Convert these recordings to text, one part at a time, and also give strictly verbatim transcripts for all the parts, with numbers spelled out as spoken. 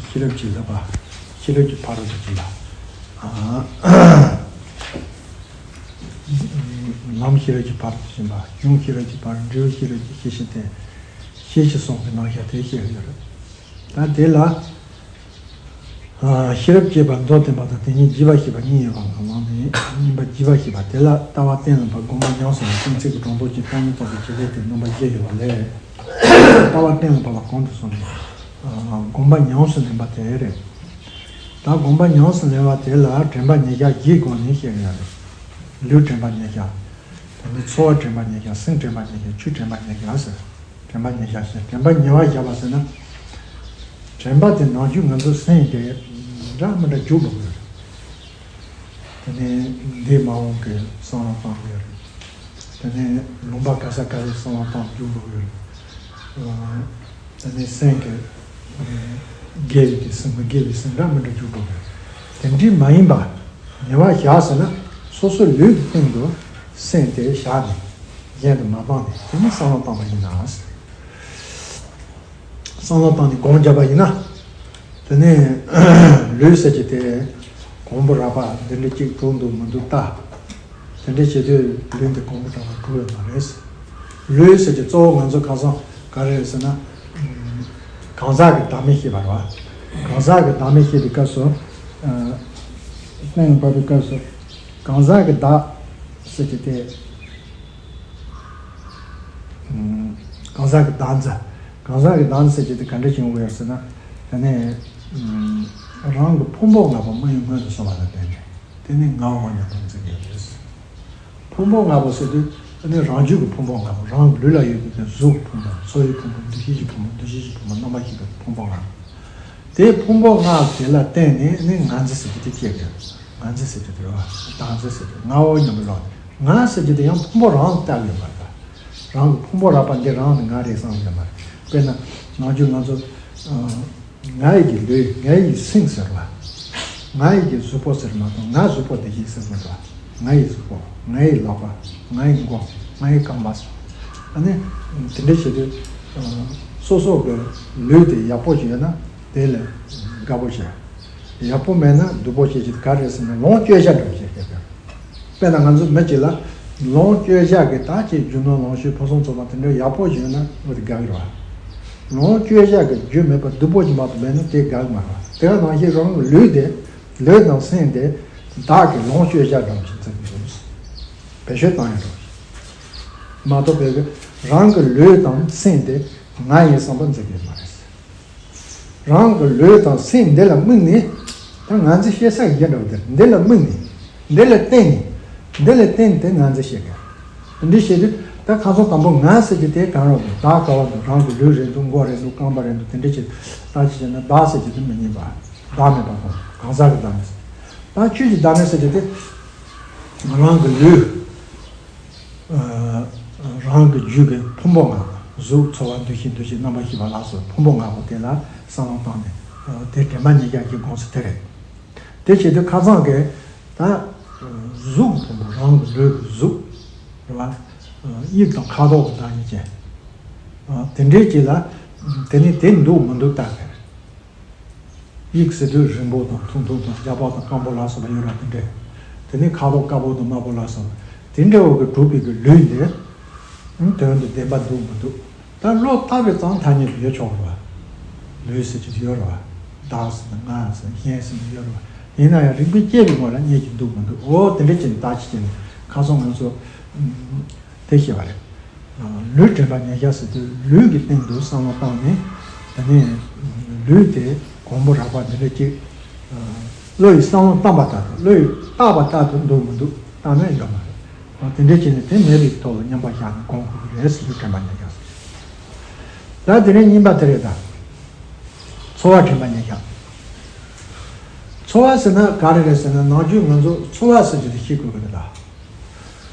ཤེས་རབ་ཀྱི་བསླབ་པ། ཤེས་རབ་ཀྱི་ཕ་རོལ་ཏུ་ཕྱིན་པ། ལམ་ཤེས་རབ་ཀྱི་ཕ་རོལ་ཏུ་ཕྱིན་པ། གཞུང་ཤེས་རབ་ཀྱི་ཕ་རོལ། འབྲས་བུ་ཤེས་རབ་ཀྱི་ཤེས་བྱེད་བསྟན། ཤེས་བྱེད་གསུམ་གྱི་རྣམ་གཞག་དེ་བཤད་ཡོད་རེད། ད་དེ་ལ། ཤེས་རབ་ཀྱི་བར་མདོར་བསྟན་པ་དང་། དེ་ཉིད་རྒྱས་པར་བཤད་པ་གཉིས་ཡོད་པ་ལ་དབང་ནས། གཉིས་པ་རྒྱས་པར་བཤད་པ་དེ་ལ། ལྟ་བ་གཏན་ལ་ཕབ། སྒོམ་པ་ཉམས་སུ་ལེན། གཏན་ཚིགས་ཀྱི་སྒྲོ་འདོགས་ཀྱི་ཐ་སྙད་བརྟག་པའི་བྱེད་ལས་ཏེ་སྣོན་པ་བཞི་ཡོད་པ་ལས། ལྟ་བ་གཏན་ལ་ཕབ་པ་གོང་དུ་སོང་ནས། སྒོམ་པ་ཉམས་སུ་ལེན་པ་དེ་རེད། ད་སྒོམ་པ་ཉམས་སུ་ལེན་པ་དེ་ལ་དྲན་པ་ཉེར་བཞག་བཞིའི་སྒོ་ནས་བཤད་ཡོད་རེད། ལུས་དྲན་པ་ཉེར་བཞག་དེ་ནས་ཚོར་བ་དྲན་པ་ཉེར་བཞག་སེམས་དྲན་པ་ཉེར་བཞག་ཆོས་དྲན་པ་ཉེར་བཞག་ཟེར། དྲན་པ་ཉེར་བཞག་ཟེར། དྲན་པ་ཉེར་བར་བཞག་པ་ཟེར་ན། དྲན་པ་དེ་ནམ་རྒྱུན་ང་ཚོ་སེམས་དེ་འདྲ་མི་འདྲ་འཇུག་འགྲོ་གི་ཡོད་རེད། དེ་ནས་འདས་མ་འོངས་ཀྱི་བསམ་བློ་བཏང་གི་ཡོད་རེད། དེ་ནས་ལུང་པ་ག་ས་ག་རེ་བསམ་བློ་བཏང་འཇུག་འགྲོ་གི་ཡོད་རེད། དེ་ནས་སེམས་ཀྱི་དགེ་བའི་དེ་སེམས། མི་དགེ་བའི་སེམས་འདྲ་མི་འདྲ་འཇུག་འགྲོ་གི་ཡོད་རེད། དེ་འདྲའི་མ་ཡིན་པ། ཉེ་བར་བཞག་ཟེར་ན། སོ་སོའི་ལུས་ཀྱི་སྟེང་དུ་སེམས་དེ་བཞག་ནས་གཞན་དུ་མ་སྤངས་ནས། དེ་ནི་བསམ་བློ་བཏང་བ་ཡིན་ན། བསམ་བློ་བཏང་ནས་སྒོམ་བརྒྱབ་པ་ཡིན་ན། དེ་ནས་ལུས་ཟེར་གྱི་དེ་གོང་བུ་རགས་པ་འདི་འདྲ་གཅིག་གྲུབ་འདུག་མི་འདུག་ལྟ། དེ་འདྲ་བྱེད་དུས་ལུས་འདི་གོང་བུ་རགས་པ་གྲུབ་ཡོད་མ་རེད། ལུས་ཟེར་གྱི་གཙོ་བོ་ང་ཚོ་ཁ་སང་ག་རེ་རེད་ཟེར་ན། གང་ཟག་གི་བདག་མེད་བཤད་པ་རེད་བ། གང་ཟག་གི་བདག་མེད་བཤད་པའི་སྐབས་སུ། གཏན་ལ་ཕབ་པའི་སྐབས་སུ། གང་ཟག་གི་བདག་ཟེར་གྱི་དེ། གང་ཟག་གི་བདག་འཛིན། གང་ཟག་གི་བདག་འཛིན་ཟེར་གྱི་དེ་ག་འདྲ་བྱུང་བ་ཡོད་ཟེར་ན། དེ་ནས་རང་གི་ཕུང་པོ་ལྔ་པོ་མི་ཡི་སྔོན་དུ་སོང་བ་ལ་བརྟེན་ནས། དེ་ནི་ངའོ་སྙམ་པར་འཛིན་གྱི་ཡོད་རེད། ཕུང་པོ་ལྔ་པོ་ཟེར་དུས་དེ་ནི་རང་རྒྱུད་ཀྱི་ཕུང་པོ་ལྔ་པོ། རང་གི་ལུས་ལ་ཡོད་པའི་གཟུགས་ཀྱི་ཕུང་པོ། ཚོར་བའི་ཕུང་པོ། འདུ་ཤེས་ཀྱི་ཕུང་པོ། འདུ་བྱེད་ཀྱི་ཕུང་པོ། རྣམ་པར་ཤེས་པའི་ཕུང་པོ་ལྔ་པོ། དེ་ཕུང་པོ་ལྔ་དེ་ལ་བརྟེན་ནས་ནི་ང་འཛིན་ཟེར་གྱི་དེ་སྐྱེ་དགོས། ང་འཛིན་ཟེར་གྱི་དེ་རེད་བ། བདག་འཛིན་ཟེར་གྱི་ངའོ་སྙམ་པའི་བློ། ང་ཟེར་གྱི་དེ་ཡང་ཕུང་པོ་རང་ལ་བལྟ་གི་ཡོད་པ་རེད། རང་གི་ཕུང་པོ་རགས་པ་འདི་རང་ནི་ང་རེད་བསམ་གྱི་ཡོད་པ་རེད། དཔེར་ན་ནམ་རྒྱུན་ང་ཚོ་ང་ཡི་གི་ལུས། ང་ཡི་སེམས་ཟེར་བ། ང་ཡི་གི་གཟུགས་པོ་ཟེར་མ་གཏོགས། ང་གཟུགས་པོ་བདེ་སྐྱིད་ཟེར་མ་གཏོགས། ང་ཡི་གཟུགས་པོ། ང་ཡི་ལག་པ། ང་ཡི་མགོ། ང་ཡི་རྐང་པ་ཟེར། ཨ་ནི་དེ་འདྲ་བྱེད་དུས། སོ་སོ་གི་ལུས་དེ་ཡག་པོ་ཞིག་ཡོད་ན་དེ་ལ་དགའ་པོ་བྱེད། ཡག་པོ་མེད་ན་སྡུག་པོ་བྱེད་ཀྱི། ག་རེ་ཟེར་ན་ལོངས་སྤྱོད་བྱ་འདྲ་བོ་བྱེད་སྐད་དེ། དཔེར་ན་ང་ཚོ་མི་གཅིག་ལ་ལོངས་སྤྱོད་བྱ་གི་ད་ཅིག་རྒྱུ་ནོར་ལོངས་སྤྱོད་ཕུན་སུམ་ཚོགས་པ་དེ་འདྲ་ཡག་པོ་ཞིག་ཡོད་ན་འོ་དེ་དགའ་གི་རེད་བ། ལོངས་སྤྱོད་བྱ་གི་རྒྱུ་མེད་པ་སྡུག་པོ་ཞིག་མ་གཏོགས་མེད་ན་དེ་དགའ་གི་མ་རེད་བ། དེ་ག་ནང་བཞིན་རང་གི་ལུས་དེ། ལུས་དང་སེམས་དེ་བདག་གི་ལོངས་སྤྱོད་བྱ་འདྲ་བོ་ཞིག་འཛིན་གྱི་འདུག་བེད་སྤྱོད་བཏང་ཡ་འདྲ་བོ་ཞིག་མ་གཏོགས་པའི་གི་རང་གི་ལུས་དང་སེམས་དེ་ང་ཡིན་བསམ་པ་འཛིན་གྱི་མ་རེད། རང་གི་ལུས་དང་སེམས་འདི་ལ་དམིགས་ནས། ད་ང་ཚོ་བཤད་ས་ཡི་འདྲ་བོ་དེ་འདི་ལ་དམིགས་ནས། འདི་ལ་བརྟེན་ནས། འདི་ལ་བརྟེན་ནས་དེ་ང་ཚོ་བཤད་དགོས། འདི་བཤད་དུས་ད་ཁ་སང་དང་པོ་ང་ཟེར་གྱི་དེ་གང་རུང་དུ་བདག་ག་བ་དུ་རང་གི་ལུས་རེད་འདུག་མགོ་རེད་འདུག་རྐང་པ་རེད་འདུག་དེ་འདྲ་བྱེད། ད་ཅི་བྱས་ན་བདག་ཟེར་གྱི་དེ་མི་རྙེད་པ། བདག་མེད་པ་དང་གང་ཟག་གི་བདག་མེད་ཟེར། ད་ཆོས་ཀྱི་བདག་མེད་ཟེར་གྱི་དེ། རང་གི་ལུས། རང་གི་རྒྱུད་ཀྱི་ཕུང་པོ་ལྔ། གཟུགས་ཚོར་བ་འདུ་ཤེས་འདུ་བྱེད་རྣམ་པར་ཤེས་པ་ལ་སོགས་ཕུང་པོ་ལྔ་པོ་དེ་ལ་བསམ་བློ་བཏང་ནས་དེ་དྲན་པ་ཉེར་བཞག་གི་དགོངས་ཚུལ་དེ་རེད། དེ་བྱེད་དུས་ཁ་སང་གི་ད་གཟུགས་ཕུང་པོ། རང་གི་ལུས་ཀྱི་གཟུགས་རེད་བ། དབྱིབས་དང་ཁ་དོག་གི་བདག་ཉིད་ཅན། དེ་འདྲའི་ཅིག་ལ་དེ་ནི་དེ་འདུག་མི་འདུག་ལྟ་དགོས། དབྱིབས་ཟེར་དུས་རིང་པོ་དང་ཐུང་ཐུང་དང་རྒྱགས་པ་དང་སྐམ་པོ་ལ་སོགས་པ་ཡོད་ར་དེ་འདྲས། དེ་ནས་ཁ་དོག་དཀར་པོ་དང་དམར་པོ་ལ་སོགས་པ་དེ་འདྲ་བོ་གིས་གྲུབ་པའི་གི་ལུས་འདི། དོན་དུ་བདེན་པ་འདུག་མི་འདུག་ད་བློ་བཏགས་པའི་ཙང་ཐ་སྙད་དུ་ཡོད་ཆོག་རེད་བ། ལུས་ཟེར་གྱི་ཡོད་རེད་བ། བདག་ཟེར་ན་ང་ཟེར་ན་གཞན་ཟེར་ན་ཡོད་རེད་བ། ཡིན་ན་ཡང་རིགས་པས་དཔྱད་པའི་ངོ་ལ་རྙེད་ཀྱི་འདུག་མི་འདུག་འོ་དེ་འདྲ་བྱས་ནས་བརྟག་དཔྱད་བྱས་ནས་ཁ་སང་ང་ཚོ། དེ་བཤད་པ་རེད། ལུས་དྲན་པ་ཉེར་བཞག་ཟེར་དུས་ལུས་ཀྱི་སྟེང་དུ་བསམ་བློ་བཏང་ནས། དེ་ནས་ལུས་དེ་གོང་བུ་རགས་པ་འདི་འདྲ་ཅིག་བློ་ཡིས་བསམ་བློ་བཏང་པ་ལྟར་དུ། བློ་ཡིས་བཏགས་པ་ལྟར་དུ་འདུག་མི་འདུག་བརྟག་ན་ཡོད་མ་རེད། དེ་འདྲ་བྱས་ནས་དེ་མེད་པའི་ཐོག་ལ་མཉམ་པར་བཞག་ནས་སྒོམ་དགོས་ཀྱི་རེད་ཟེར། ལུས་དྲན་པ་ཉེར་བཞག་ཟེར། ད་དེ་ནས་གཉིས་པ་དེ་རེད་ད། ཚོར་བ་དྲན་པ་ཉེར་བཞག་ཚོར་བ་ཟེར་ན་ག་རེ་རེད་ཟེར་ན། ནམ་རྒྱུན་ང་ཚོ་ཚོར་བ་ཟེར་རྒྱུ་དེ་ཤེས་དགོས་ཀྱི་རེད་ད།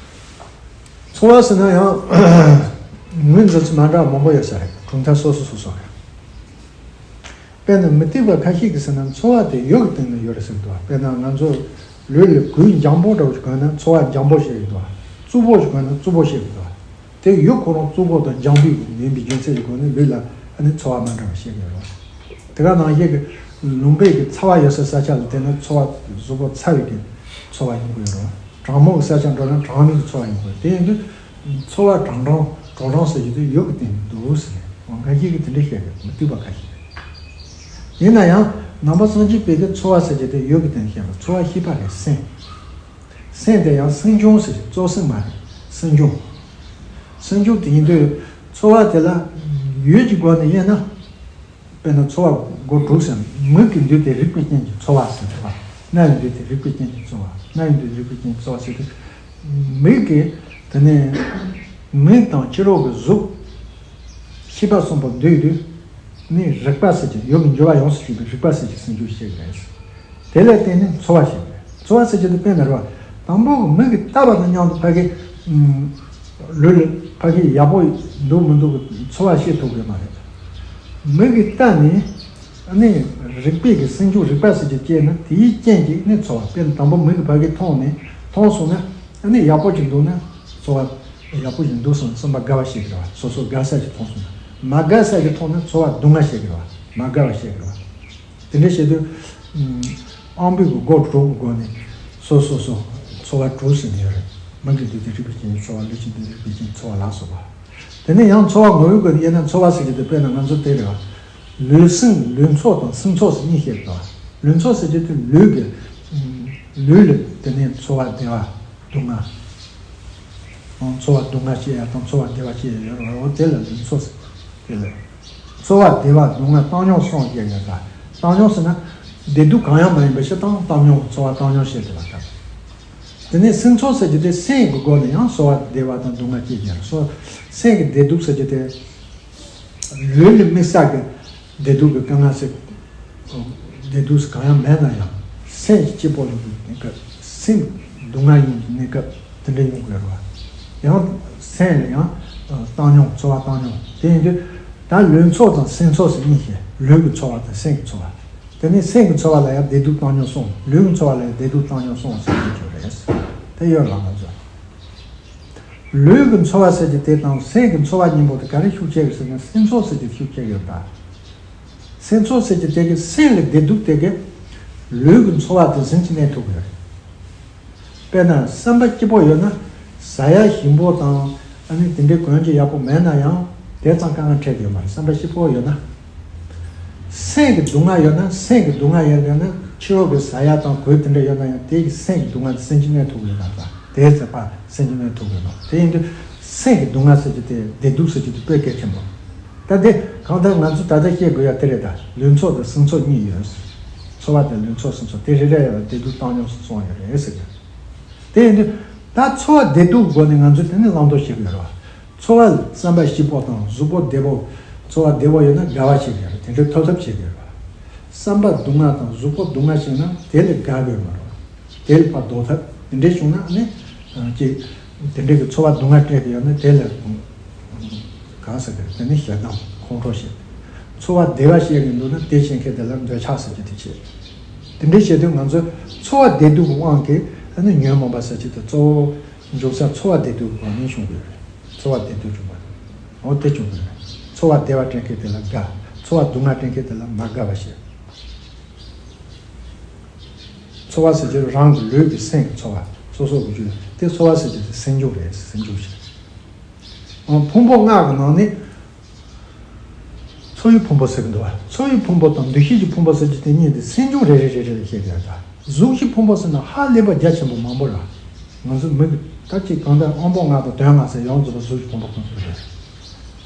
ཚོར་བ་ཟེར་ན་ཡང་ ངོས་འཛིན་ཚུལ་མ་འདྲ་བ་མང་པོ་ཡོད་ས་རེད། གྲུབ་མཐའ་སོ་སོ་སོ་སོ་རེད། དཔེར་ན་མུ་སྟེགས་པ་ཁ་ཤས་ཀྱིས་ཟེར་ན་ཚོར་བ་དེ་ཡུལ་གྱི་སྟེང་ན་ཡོད་རེད་ཟེར་གི་འདུག་དཔེར་ན་ང་ཚོ་ལུས་ལ་གོས་འཇམ་པོ་འདྲ་བོ་ཞིག་གོན་ན་ཚོར་བ་འཇམ་པོ་ཞིག་ཡོད་འདུག་རྩུབ་པོ་ཞིག་གོན་ན་རྩུབ་པོ་ཞིག་ཡོད་འདུག་དེ་ཡུལ་ཁོ་རང་རྩུབ་པོ་དང་འཇམ་པོ་ཡིན་པའི་རྒྱུ་མཚན་གྱི་སྒོ་ནས་ལུས་ལ་ཨ་ནི་ཚོར་བ་མ་འདྲ་བ་ཞིག་ཡོད་རེད། དེ་ག་ནང་བཞིན་གྱི་ལུང་པའི་གི་ཚ་བ་ཡོད་སའི་ས་ཆ་ལ་བལྟས་ན་ཚོར་བ་གཟུགས་པོ་ཚ་བའི་གི་ཚོར་བ་ཡོང་གི་ཡོད་རེད། གྲང་མོ་གི་ས་ཆ་འགྲོ་ན་གྲང་མོའི་གི་ཚོར་བ་ཡོང་གི་ཡོད་རེད། དེ་ཡིན་དུས་ཚོར་བ་གྲང་གྲང་དྲོ་གྲང་ཟེར་གྱི་དེ་ཡུལ་གྱི་སྟེང་དུ་འདུག་ཟེར་ནས་འོ་ཁ་ཤས་ཀྱིས་དེ་འདྲ་བཤད་ཀྱི་མུ་སྟེགས་པ་ཁ་ཤས་རེད། ཡིན་ན་ཡང་ནང་པ་སངས་རྒྱས་པའི་གི་ཚོར་བ་ཟེར་གྱི་དེ་ཡུལ་གྱི་སྟེང་བཤད་པ་ཚོར་བ་ཤེས་པ་རེད། སེམས། སེམས་དེ་ཡང་སེམས་བྱུང་ཟེར་གྱི་གཙོ་སེམས་མ་རེད། སེམས་བྱུང་། སེམས་བྱུང་དེ་ཡིན་དུས་ཚོར་བ་དེ་ལ་ཡུལ་གྱི་སྒོ་ནས་དབྱེ་ན། དཔེར་ན་ཚོར་བ་སྒོ་དྲུག་ཟེར་ན་མིག་གི་འདུས་ཏེ་རེག་པའི་རྐྱེན་གྱིས་ཚོར་བ་ཟེར་བ། རྣ་ཡི་འདུས་ཏེ་རེག་པའི་རྐྱེན་གྱིས་ཚོར་བ། སྣ་ཡི་འདུས་ཏེ་རེག་པའི་རྐྱེན་གྱིས་ཚོར་བ་ཟེར་དུས། མིག་གིས་དེ་ནས་མིག་དང་ཕྱི་རོལ་གྱི་གཟུགས། ཤེས་པ་གསུམ་པོ་འདུས་དུས། ནི་རེག་པ་ཟེར་གྱི་ཡུལ་གྱི་འགྱུར་བ་ཡོངས་སུ་གཅོད་པའི་རེག་པ་ཟེར་གྱི་སེམས་བྱུང་ཞིག་རེད། དེ་ལས་བརྟེན་ནས་ཚོར་བ་ཞིག་རེད། ཚོར་བ་ཟེར་གྱི་དེ་དཔེར་ན་རེད་བ། དང་པོ་གི་མིག་གིས་བལྟས་པ་དང་མཉམ་དུ་ཕ་གི་ལུས་ལ་ཕ་གི་ཡག་པོ་འདུག་མི་འདུག་གི་ཚོར་བ་ཤེས་ཐུབ་ཀྱི་མ་རེད། མིག་གིས་བལྟས་ནས་ཨ་ནི་རེག་པའི་གི་སེམས་བྱུང་རེག་པ་ཟེར་གྱི་སྐྱེས་ན་དེའི་རྐྱེན་གྱིས་ནི་ཚོར་བ། དཔེར་ན་དང་པོ་མིག་གིས་ཕ་གི་མཐོང་ནས་མཐོང་སོང་ན་ཨ་ནི་ཡག་པོ་ཅིག་འདུག་ན་ཚོར་བ་ཡག་པོ་ཞིག་འདུག་སོང་བསམ་པ་དགའ་བ་ཞིག་རེད་བ། སོ་སོ་དགའ་ས་ཞིག་མཐོང་སོང་ན། མ་དགའ་ས་ཞིག་མཐོང་ན་ཚོར་བ་སྡུག་བསྔལ་ཞིག་རེད་བ། མ་དགའ་བ་ཞིག་རེད་བ། དེ་འདྲ་བྱེད་དུས། ཨམ་པོའི་གི་སྒོ་དྲུག་གི་སྒོ་ནས་སོ་སོ་སོ་ཚོར་བ་དྲུག་ཟེར་ནས་ཡོད་རེད། མིག་གི་འདུས་ཏེ་རེག་པའི་རྐྱེན་གྱིས་ཚོར་བ། ལུས་ཀྱི་འདུས་ཏེ་རེག་པའི་རྐྱེན་གྱིས་ཚོར་བ་ལ་སོགས་པ། དེ་ནས་ཡང་ཚོར་བ་ངོ་བོའི་སྒོ་ནས་དབྱེ་ན་ཚོར་བ་ཟེར་གྱི་དེ་དཔེར་ན་ང་ཚོ་དེ་རེད་བ། ལུས་སེམས་ལུས་ཚོགས་དང་སེམས་ཚོགས་ཟེར་གཉིས་བཤད་ཀྱི་འདུག་ལུས་ཚོགས་ཟེར་གྱི་དེ་ལུས་ཀྱི། ལུས་ལ་དེ་ནས་ཚོར་བ་བདེ་བ་སྡུག་བསྔལ། ཚོར་བ་སྡུག་བསྔལ་སྐྱེ་ཡ་དང་ཚོར་བ་བདེ་བ་སྐྱེ་ཡ་ཡོད་རེད་བ། དེ་ལ་ལུས་ཚོགས་ཟེར། དེ་ལ་ཚོར་བ་བདེ་བ་སྡུག་བསྔལ་བཏང་སྙོམས་གསུམ་སྐྱེ་ཡོད་ལ། བཏང་སྙོམས་ཟེར་ན་བདེ་སྡུག་གང་ཡང་མ་ཡིན་པ་ཞིག་དང་བཏང་སྙོམས་ཚོར་བ་བཏང་སྙོམས་བཤད་དེ་ལ་ད། དེ་ནས་སེམས་ཚོགས་ཟེར་གྱི་དེ་སེམས་ཀྱི་སྒོ་ནས་ཡང་ཚོར་བ་བདེ་བ་དང་སྡུག་བསྔལ་སྐྱེ་ཡ་རེད། སོ་སེམས་ཀྱི་བདེ་སྡུག་ཟེར་གྱི་དེ། ལུས་ལ་དམིགས་བསལ་གྱི་བདེ་སྡུག་གི་དཀའ་ངལ་སེལ། བདེ་སྡུག་གང་ཡང་མེད་ན་ཡང་སེམས་ཀྱི་སྐྱིད་པོ་ཡོང་གི་གནས་སྐབས། སེམས་སྡུག་བསྔལ་ཡོང་གི་གནས་སྐབས་དེ་འདྲ་ཡོང་གི་རེད་བ། ཡང་སེམས་ལ་ཡང་བཏང་སྙོམས་ཚོར་བ་བཏང་སྙོམས་དེ་ཡིན་དུས། ད་ལུས་ཚོགས་དང་སེམས་ཚོགས་ཟེར་གཉིས་ཤིག་ལུས་ཀྱི་ཚོར་བ་དང་སེམས་ཀྱི་ཚོར་བ། དེ་ནས་སེམས་ཀྱི་ཚོར་བ་ལ་ཡང་བདེ་སྡུག་བཏང་སྙོམས་གསུམ། ལུས་ཀྱི་ཚོར་བ་ལ་ཡང་བདེ་སྡུག་བཏང་སྙོམས་གསུམ་ཟེར་གྱི་ཡོད་རེད། དེ་ཡོད་ལ་ང་ཚོ། ལུས་ཀྱི་ཚོར་བ་ཟེར་གྱི་དེ་དང་སེམས་ཀྱི་ཚོར་བ་གཉིས་པོ་དེ་ག་རེ་ཤུགས་ཆེ་གི་ཟེར་ན་སེམས་ཚོར་ཟེར་གྱི་ཤུགས་ཆེ་གི་ཡོད་ད། སེམས་ཚོར་ཟེར་གྱི་དེ་གི་སེམས་ལ་བདེ་སྡུག་དེ་གི་ལུས་ཀྱི་ཚོར་བ་དེ་ཟིན་གྱི་གནས་ཐུབ་གི་ཡོད་རེད། དཔེར་ན་བསམ་པ་སྐྱིད་པོ་ཡོད་ན་ཟ་ཡ་ཞིམ་པོ་དང་ཨ་ནི་དེ་འདྲའི་གོན་རྒྱུ་ཡག་པོ་མེད་ན་ཡང་དེ་ཙམ་དཀའ་ངལ་འཕྲད་ཀྱི་ཡོད་མ་རེད། བསམ་པ་སྐྱིད་པོ་ཡོད་ན། སེམས་ཀྱི་སྡུག་བསྔལ་ཡོད་ན་སེམས་ཀྱི་སྡུག་བསྔལ་ཡོད་ན་ཕྱི་རོལ་གྱི་ཟ་ཡ་དང་གོས་དེ་འདྲ་ཡོད་ན་ཡང་དེ་གི་སེམས་ཀྱི་སྡུག་བསྔལ་དེ་སེམས་ཀྱི་གནས་ཐུབ་ཡོད་ན་ད་དེ་ཚེ་ཕ་སེམས་ཀྱི་གནས་ཐུབ་ཡོད་ན་དེ་ཡིན་དུས་སེམས་ཀྱི་སྡུག་བསྔལ་ཟེར་གྱི་དེ་བདེ་སྡུག་ཟེར་གྱི་དེ་དཔེ་གལ་ཆེན་པོ། ད་དེ་གང་ལྟར་ང་ཚོ་ད་ལྟ་བཤད་དགོས་ཡ་དེ་རེད་ད། ལུས་ཚོགས་དང་སེམས་ཚོགས་གཉིས་ཡོད། ཚོར་བ་དང་ལུས་ཚོགས་སེམས་ཚོགས་དེ་རེ་རེ་ཡོད་ལ་བདེ་སྡུག་བཏང་སྙོམས་སུ་སོང་ཡོད་རེད་ཟེར་གྱི། དེ་ཡིན་དུས་ད་ཚོར་བ་བདེ་སྡུག་སྒོ་ནས་ང་ཚོས་དེ་ནས་བླང་དོར་བྱེད་དགོས་རེད་བ། ཚོར་བ་བསམ་པ་སྐྱིད་པོ་དང་གཟུགས་པོ་བདེ་པོ། ཚོར་བ་བདེ་པོ་ཡོད་ན་དགའ་བ་བྱེད་དགོས་རེད། དེ་འདྲའི་ཐོབ་ཐབས་བྱེད་དགོས་རེད་བ། བསམ་པ་སྡུག་བསྔལ་དང་གཟུགས་པོ་སྡུག་བསྔལ་བྱུང་ན་དེ་ལས་དགའ་དགོས་མ་རེད་བ། དེ་ལས་ཕར་ལྡོག་ཐབས་དེ་འདྲས་བྱུང་ན་ནི། ཅིག་དེ་འདྲས་ཀྱི་ཚོར་བ་སྡུག་བསྔལ་སྤྲད་ཀྱི་ཡོད་ན་དེ་ལས། གང་ཟེར་གི་རེད། དེ་ནི་ཞེ་སྡང་ཁོང་ཁྲོ་བྱེད། ཚོར་བ་བདེ་བ་བཤད་ཀྱི་འདུག་ན་དེ་བྱེད་མཁན་དེ་ལ་འདོད་ཆགས་ཟེར་གྱི་དེ་བྱེད། དེ་འདྲས་བྱེད་དུས་ང་ཚོས་ཚོར་བ་བདེ་སྡུག་གི་དབང་གིས་ཨ་ནི་ཉོན་མོངས་པ་ཟེར་གྱི་དེ་གཙོ་བོ་འཇུག་ས་ཚོར་བ་བདེ་སྡུག་གི་སྒོ་ནས་བྱུང་གི་རེད། ཚོར་བ་བདེ་སྡུག་འཇུག་པ། འོ་དེ་བྱུང་གི་རེད། ཚོར་བ་བདེ་བ་སྤྲད་མཁན་དེ་ལ་དགའ། ཚོར་བ་སྡུག་བསྔལ་སྤྲད་མཁན་དེ་ལ་མ་དགའ་བ་བྱེད། ཚོར་བ་ཟེར་གྱི་རང་གི་ལུས་ཀྱི་སེམས་ཀྱི་ཚོར་བ་སོ་སོ་གི་རྒྱུད་དེ་ཚོར་བ་ཟེར་གྱི་དེ་སེམས་བྱུང་རེད། སེམས་བྱུང་ཞིག་ཕུང་པོ་ལྔ་གི་ནང་ནས་ཚོར་བའི་ཕུང་པོ་ཟེར་གི་འདུག་བ། ཚོར་བའི་ཕུང་པོ་དང་འདུ་ཤེས་ཀྱི་ཕུང་པོ་ཟེར་གྱི་དེ་གཉིས་དེ་སེམས་བྱུང་རེ་རེ་རེ་རེ་ལ་བཤད་ཀྱི་ཡོད་ད། གཟུགས་ཀྱི་ཕུང་པོ་ཟེར་ན་ཧ་ལས་པ་རྒྱ་ཆེན་པོ་མང་པོ་རེད། ང་ཚོ་མི་གི་ད་ཅིག་གང་ལྟར་དབང་པོ་ལྔ་དང་དོན་ལྔ་ཟེར་ཡོངས་རྫོགས་པ་གཟུགས་ཀྱི་ཕུང་པོ་ཁོ་ཚོ་རེད།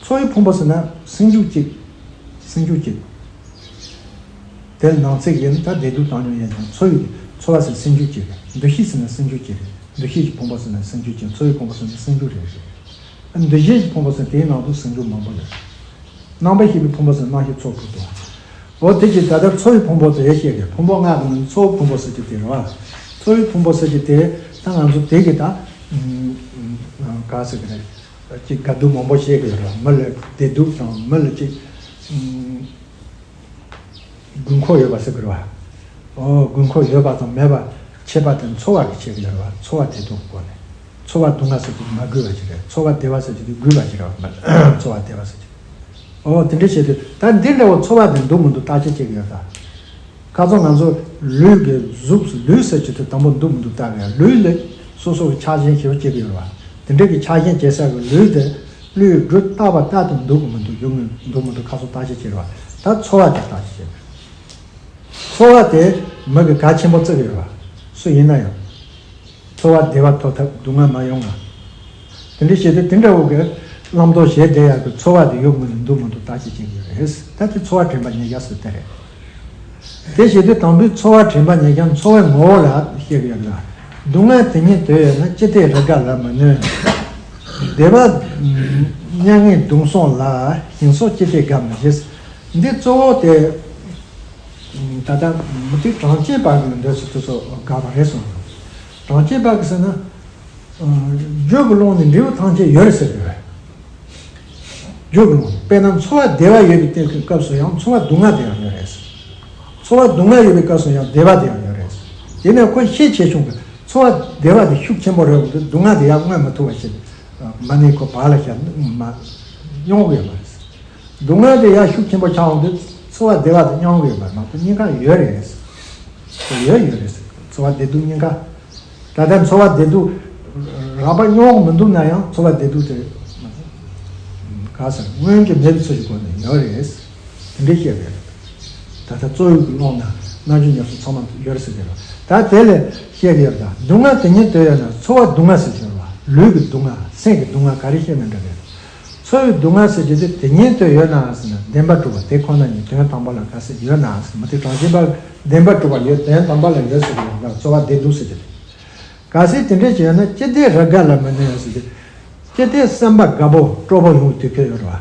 ཚོར་བའི་ཕུང་པོ་ཟེར་ན་སེམས་བྱུང་གཅིག་སེམས་བྱུང་གཅིག་དེ་ནང་ཚིག་ཡིན་ན་ད་བདེ་སྡུག་བཏང་སྙོམས་ཡིན་ཀྱང་ཚོར་བའི་ཚོར་བ་ཟེར་སེམས་བྱུང་གཅིག་རེད། འདུ་ཤེས་ཟེར་ན་སེམས་བྱུང་གཅིག་རེད། འདུ་ཤེས་ཀྱི་ཕུང་པོ་ཟེར་ན་སེམས་བྱུང་གཅིག་ཚོར་བའི་ཕུང་པོ་ཟེར་ན་སེམས་བྱུང་རེ་རེ་རེད། འདུ་བྱེད་ཀྱི་ཕུང་པོ་ཟེར་ན་དེའི་ནང་དུ་སེམས་བྱུང་མང་པོ་ཡོད། རྣམ་པར་ཤེས་པའི་ཕུང་པོ་ཟེར་ན་རྣམ་ཤེས་ཚོགས་དྲུག་ཏུ། འོ་དེ་གྱིས་ད་ལྟ་ཚོར་བའི་ཕུང་པོ་དེ་བཤད་དེ་ཕུང་པོ་ལྔ་གི་ནང་ཚོར་བའི་ཕུང་པོ་ཟེར་གྱི་དེ་རེད་བ། ཚོར་བའི་ཕུང་པོ་ཟེར་གྱི་དེ་ད་ང་ཚོ་དེ་གི་ད། ག་ཟེར་གི་རེད། ཅིག་དགའ་སྡུག་མང་པོ་བཤད་ཀྱི་ཡོད་རེད་བ། མི་ལ་བདེ་སྡུག་དང་མི་ལ་ཅིག་ཨུམ། དགོས་མཁོ་ཡོད་པ་ཟེར་གྱི་རེད་བ། ཨོ། དགོས་མཁོ་ཡོད་པ་དང་མེད་པ་ཁྱད་པར་དེ་ཚོར་བ་གིས་ཕྱེ་གི་ཡོད་རེད་བ། ཚོར་བ་བདེ་སྡུག་གི་སྒོ་ནས། ཚོར་བ་སྡུག་བསྔལ་ཟེར་དུས་མ་དགོས་པ་ཞིག་རེད། ཚོར་བ་བདེ་བ་ཟེར་དུས་དགོས་པ་ཞིག་རེད་བ། ཚོར་བ་བདེ་བ་ཟེར་དུས། ཨོ། དེ་འདྲ་བྱས་དུས་ད་འདི་འདྲ་བོ་ཚོར་བ་དེ་འདུག་མི་འདུག་བརྟག་དཔྱད་བྱེད་ཀྱི་ཡོད་ད། ཁ་སང་ང་ཚོ་ལུས་ཀྱི་གཟུགས། ལུས་ཟེར་གྱི་དུས་དང་པོ་འདུག་མི་འདུག་བལྟ་གི་ཡ། ལུས་ལ་སོ་སོ་གི་ཆགས་ཞེན་ཞེ་པོ་སྐྱེ་གི་ཡོད་རེད་བ། དེ་འདྲ་གི་ཆགས་ཞེན་སྐྱེ་ས་གི་ལུས་དེ་ལུས་སྒྲུབ་རྟག་པ་ལྟར་དུ་འདུག་མི་འདུག་ཡོང་གི་འདུག་མི་འདུག་ཁ་སང་བརྟག་དཔྱད་བྱེད་རེད་བ། ད་ཚོར་བ་དེ་བརྟག་དཔྱད་བྱེད་དགོས། ཚོར་བ་དེ་མི་གི་གལ་ཆེན་པོ་བརྩི་གི་ཡོད་རེད་བ། སུ་ཡིན་ན་ཡང་། ཚོར་བ་བདེ་བ་ཐོབ་ཐབས་སྡུག་བསྔལ་མ་ཡོང་ང་། དེ་འདྲ་བྱས་ཏེ་དེ་འདྲ་བོ་གི་བླང་དོར་བྱེད་བསྡད་ཡག་གི་ཚོར་བ་དེ་ཡོང་གི་འདུག་མི་འདུག་བརྟག་དཔྱད་བྱེད་ཀྱི་ཡོད་རེད། ད་དེ་ཚོར་བ་དྲན་པ་ཉེར་བཞག་ཟེར་དེ་རེད། དེ་བྱེད་དུས་དང་པོའི་ཚོར་བ་དྲན་པ་ཉེར་བཞག་ཚོར་བའི་ངོ་བོ་ལ་བཤད་ཀྱི་ཡོད་ལ། སྡུག་བསྔལ་དེ་ཉིད་དོན་ཡོད་ན། ཅི་སྟེ་རེས་འགའ་ལ་མི་གནོད། བདེ་བ་མྱ་ངན་གདུང་སོང་ལ། ཞིང་སོགས་ཅི་སྟེ་དགའ་མི་བྱེད། འདི་གཙོ་བོ་དེ། ད་ལྟ་མུ་སྟེགས་གྲངས་ཅན་པ་གི་འདོད་ཚུལ་དེ་ཚོ་དགག་པ་རེད་གསུངས་སོང་། གྲངས་ཅན་པ་གི་ཟེར་ན། རྒྱུ་གི་ཀློང་ནས་འབྲས་བུ་ཐམས་ཅད་ཡོད་རེད་ཟེར་གི་རེད། རྒྱུ་གི་ཀློང་། དཔེར་ན་ཚོར་བ་བདེ་བ་ཡོད་པའི་དུས་ཀྱི་སྐབས་སུ་ཡང་ཚོར་བ་སྡུག་བསྔལ་དེ་ཡང་ཡོད་རེད། ཚོར་བ་སྡུག་བསྔལ་ཡོད་པའི་སྐབས་སུ་ཡང་བདེ་བ་དེ་ཡང་ཡོད་རེད། དེ་ནས་ཁོ་ཤས་ཆེ་ཆུང་གི་ཚོར་བ་བདེ་བ་དེ་ཤུགས་ཆེན་པོ་རེད་འོང་དུས་སྡུག་བསྔལ་དེ་ཡང་མངོན་མི་ཐུབ་པ་ཞིག་མ་ནས་ཁོ་བག་ལ་ཞ་མ་མྱོང་གི་ཡོད་མ་རེད། སྡུག་བསྔལ་དེ་ཡང་ཤུགས་ཆེན་པོ་ཆགས་འོང་དུས་ཚོར་བ་བདེ་བ་དེ་མྱོང་གི་ཡོད་པ་མ་གཏོགས་གཉིས་ཀ་ཡོད་རེད། ཡོད་ཡོད་རེད། ཚོར་བ་བདེ་སྡུག་གཉིས་ཀ། ད་ལྟ་ཚོར་བ་བདེ་སྡུག་རགས་པ་མྱོང་མི་འདུག་ན་ཡང་ཚོར་བ་བདེ་སྡུག་དེ་ག་ཟེར་སྔོན་གྱི་མེད་པའི་ཚུལ་གྱི་སྒོ་ནས་ཡོད་རེད། དེ་འདྲའི་བཤད་པ་རེད། ད་ལྟ་རྩོད་ཡུལ་གྱི་ཀློང་ན་རྣམ་འགྱུར་ཉམས་སུ་ཚང་མ་ཡོད་རེད་ཟེར་གྱི་རེད། ད་དེ་ལས་བཤད་ཀྱི་ཡོད་ད། སྡུག་བསྔལ་དེ་ཉིད་དོན་ཡོད་ན། ཚོར་བ་སྡུག་བསྔལ་ཟེར་གྱི་རེད་བ། ལུས་ཀྱི་སྡུག་བསྔལ། སེམས་ཀྱི་སྡུག་བསྔལ་ག་རེ་བཤད་ན་འདྲ་རེད། ཚོར་བའི་སྡུག་བསྔལ་ཟེར་རྒྱུ་དེ་དེ་ཉིད་དུ་ཡོད་ན་ཟེར་ན། བདེན་པར་གྲུབ་པ་དེ་ཁོ་ན་ཉིད་དོན་དམ་པ་ལ་ག་ཟེར་ཡོད་ན་ཟེར། མུ་སྟེགས་གྲངས་ཅན་པ་བདེན་པར་གྲུབ་པ་ཡོད། དོན་དམ་པ་ལ་ཡོད་ཟེར་བའི་ཚོར་བ་བདེ་སྡུག་ཟེར་རྒྱུ་དེ། གལ་སྲིད་དེ་འདྲ་ཞིག་ཡོད་ན། ཅི་སྟེ་རེས་འགའ་ལ་མི་གནོད་ཟེར་རྒྱུ། ཅི་སྟེ་བསམ་པ་དགའ་པོ་སྤྲོ་པོ་ཡོང་བའི་དུས་ཚོད་ཡོད་རེད་བ།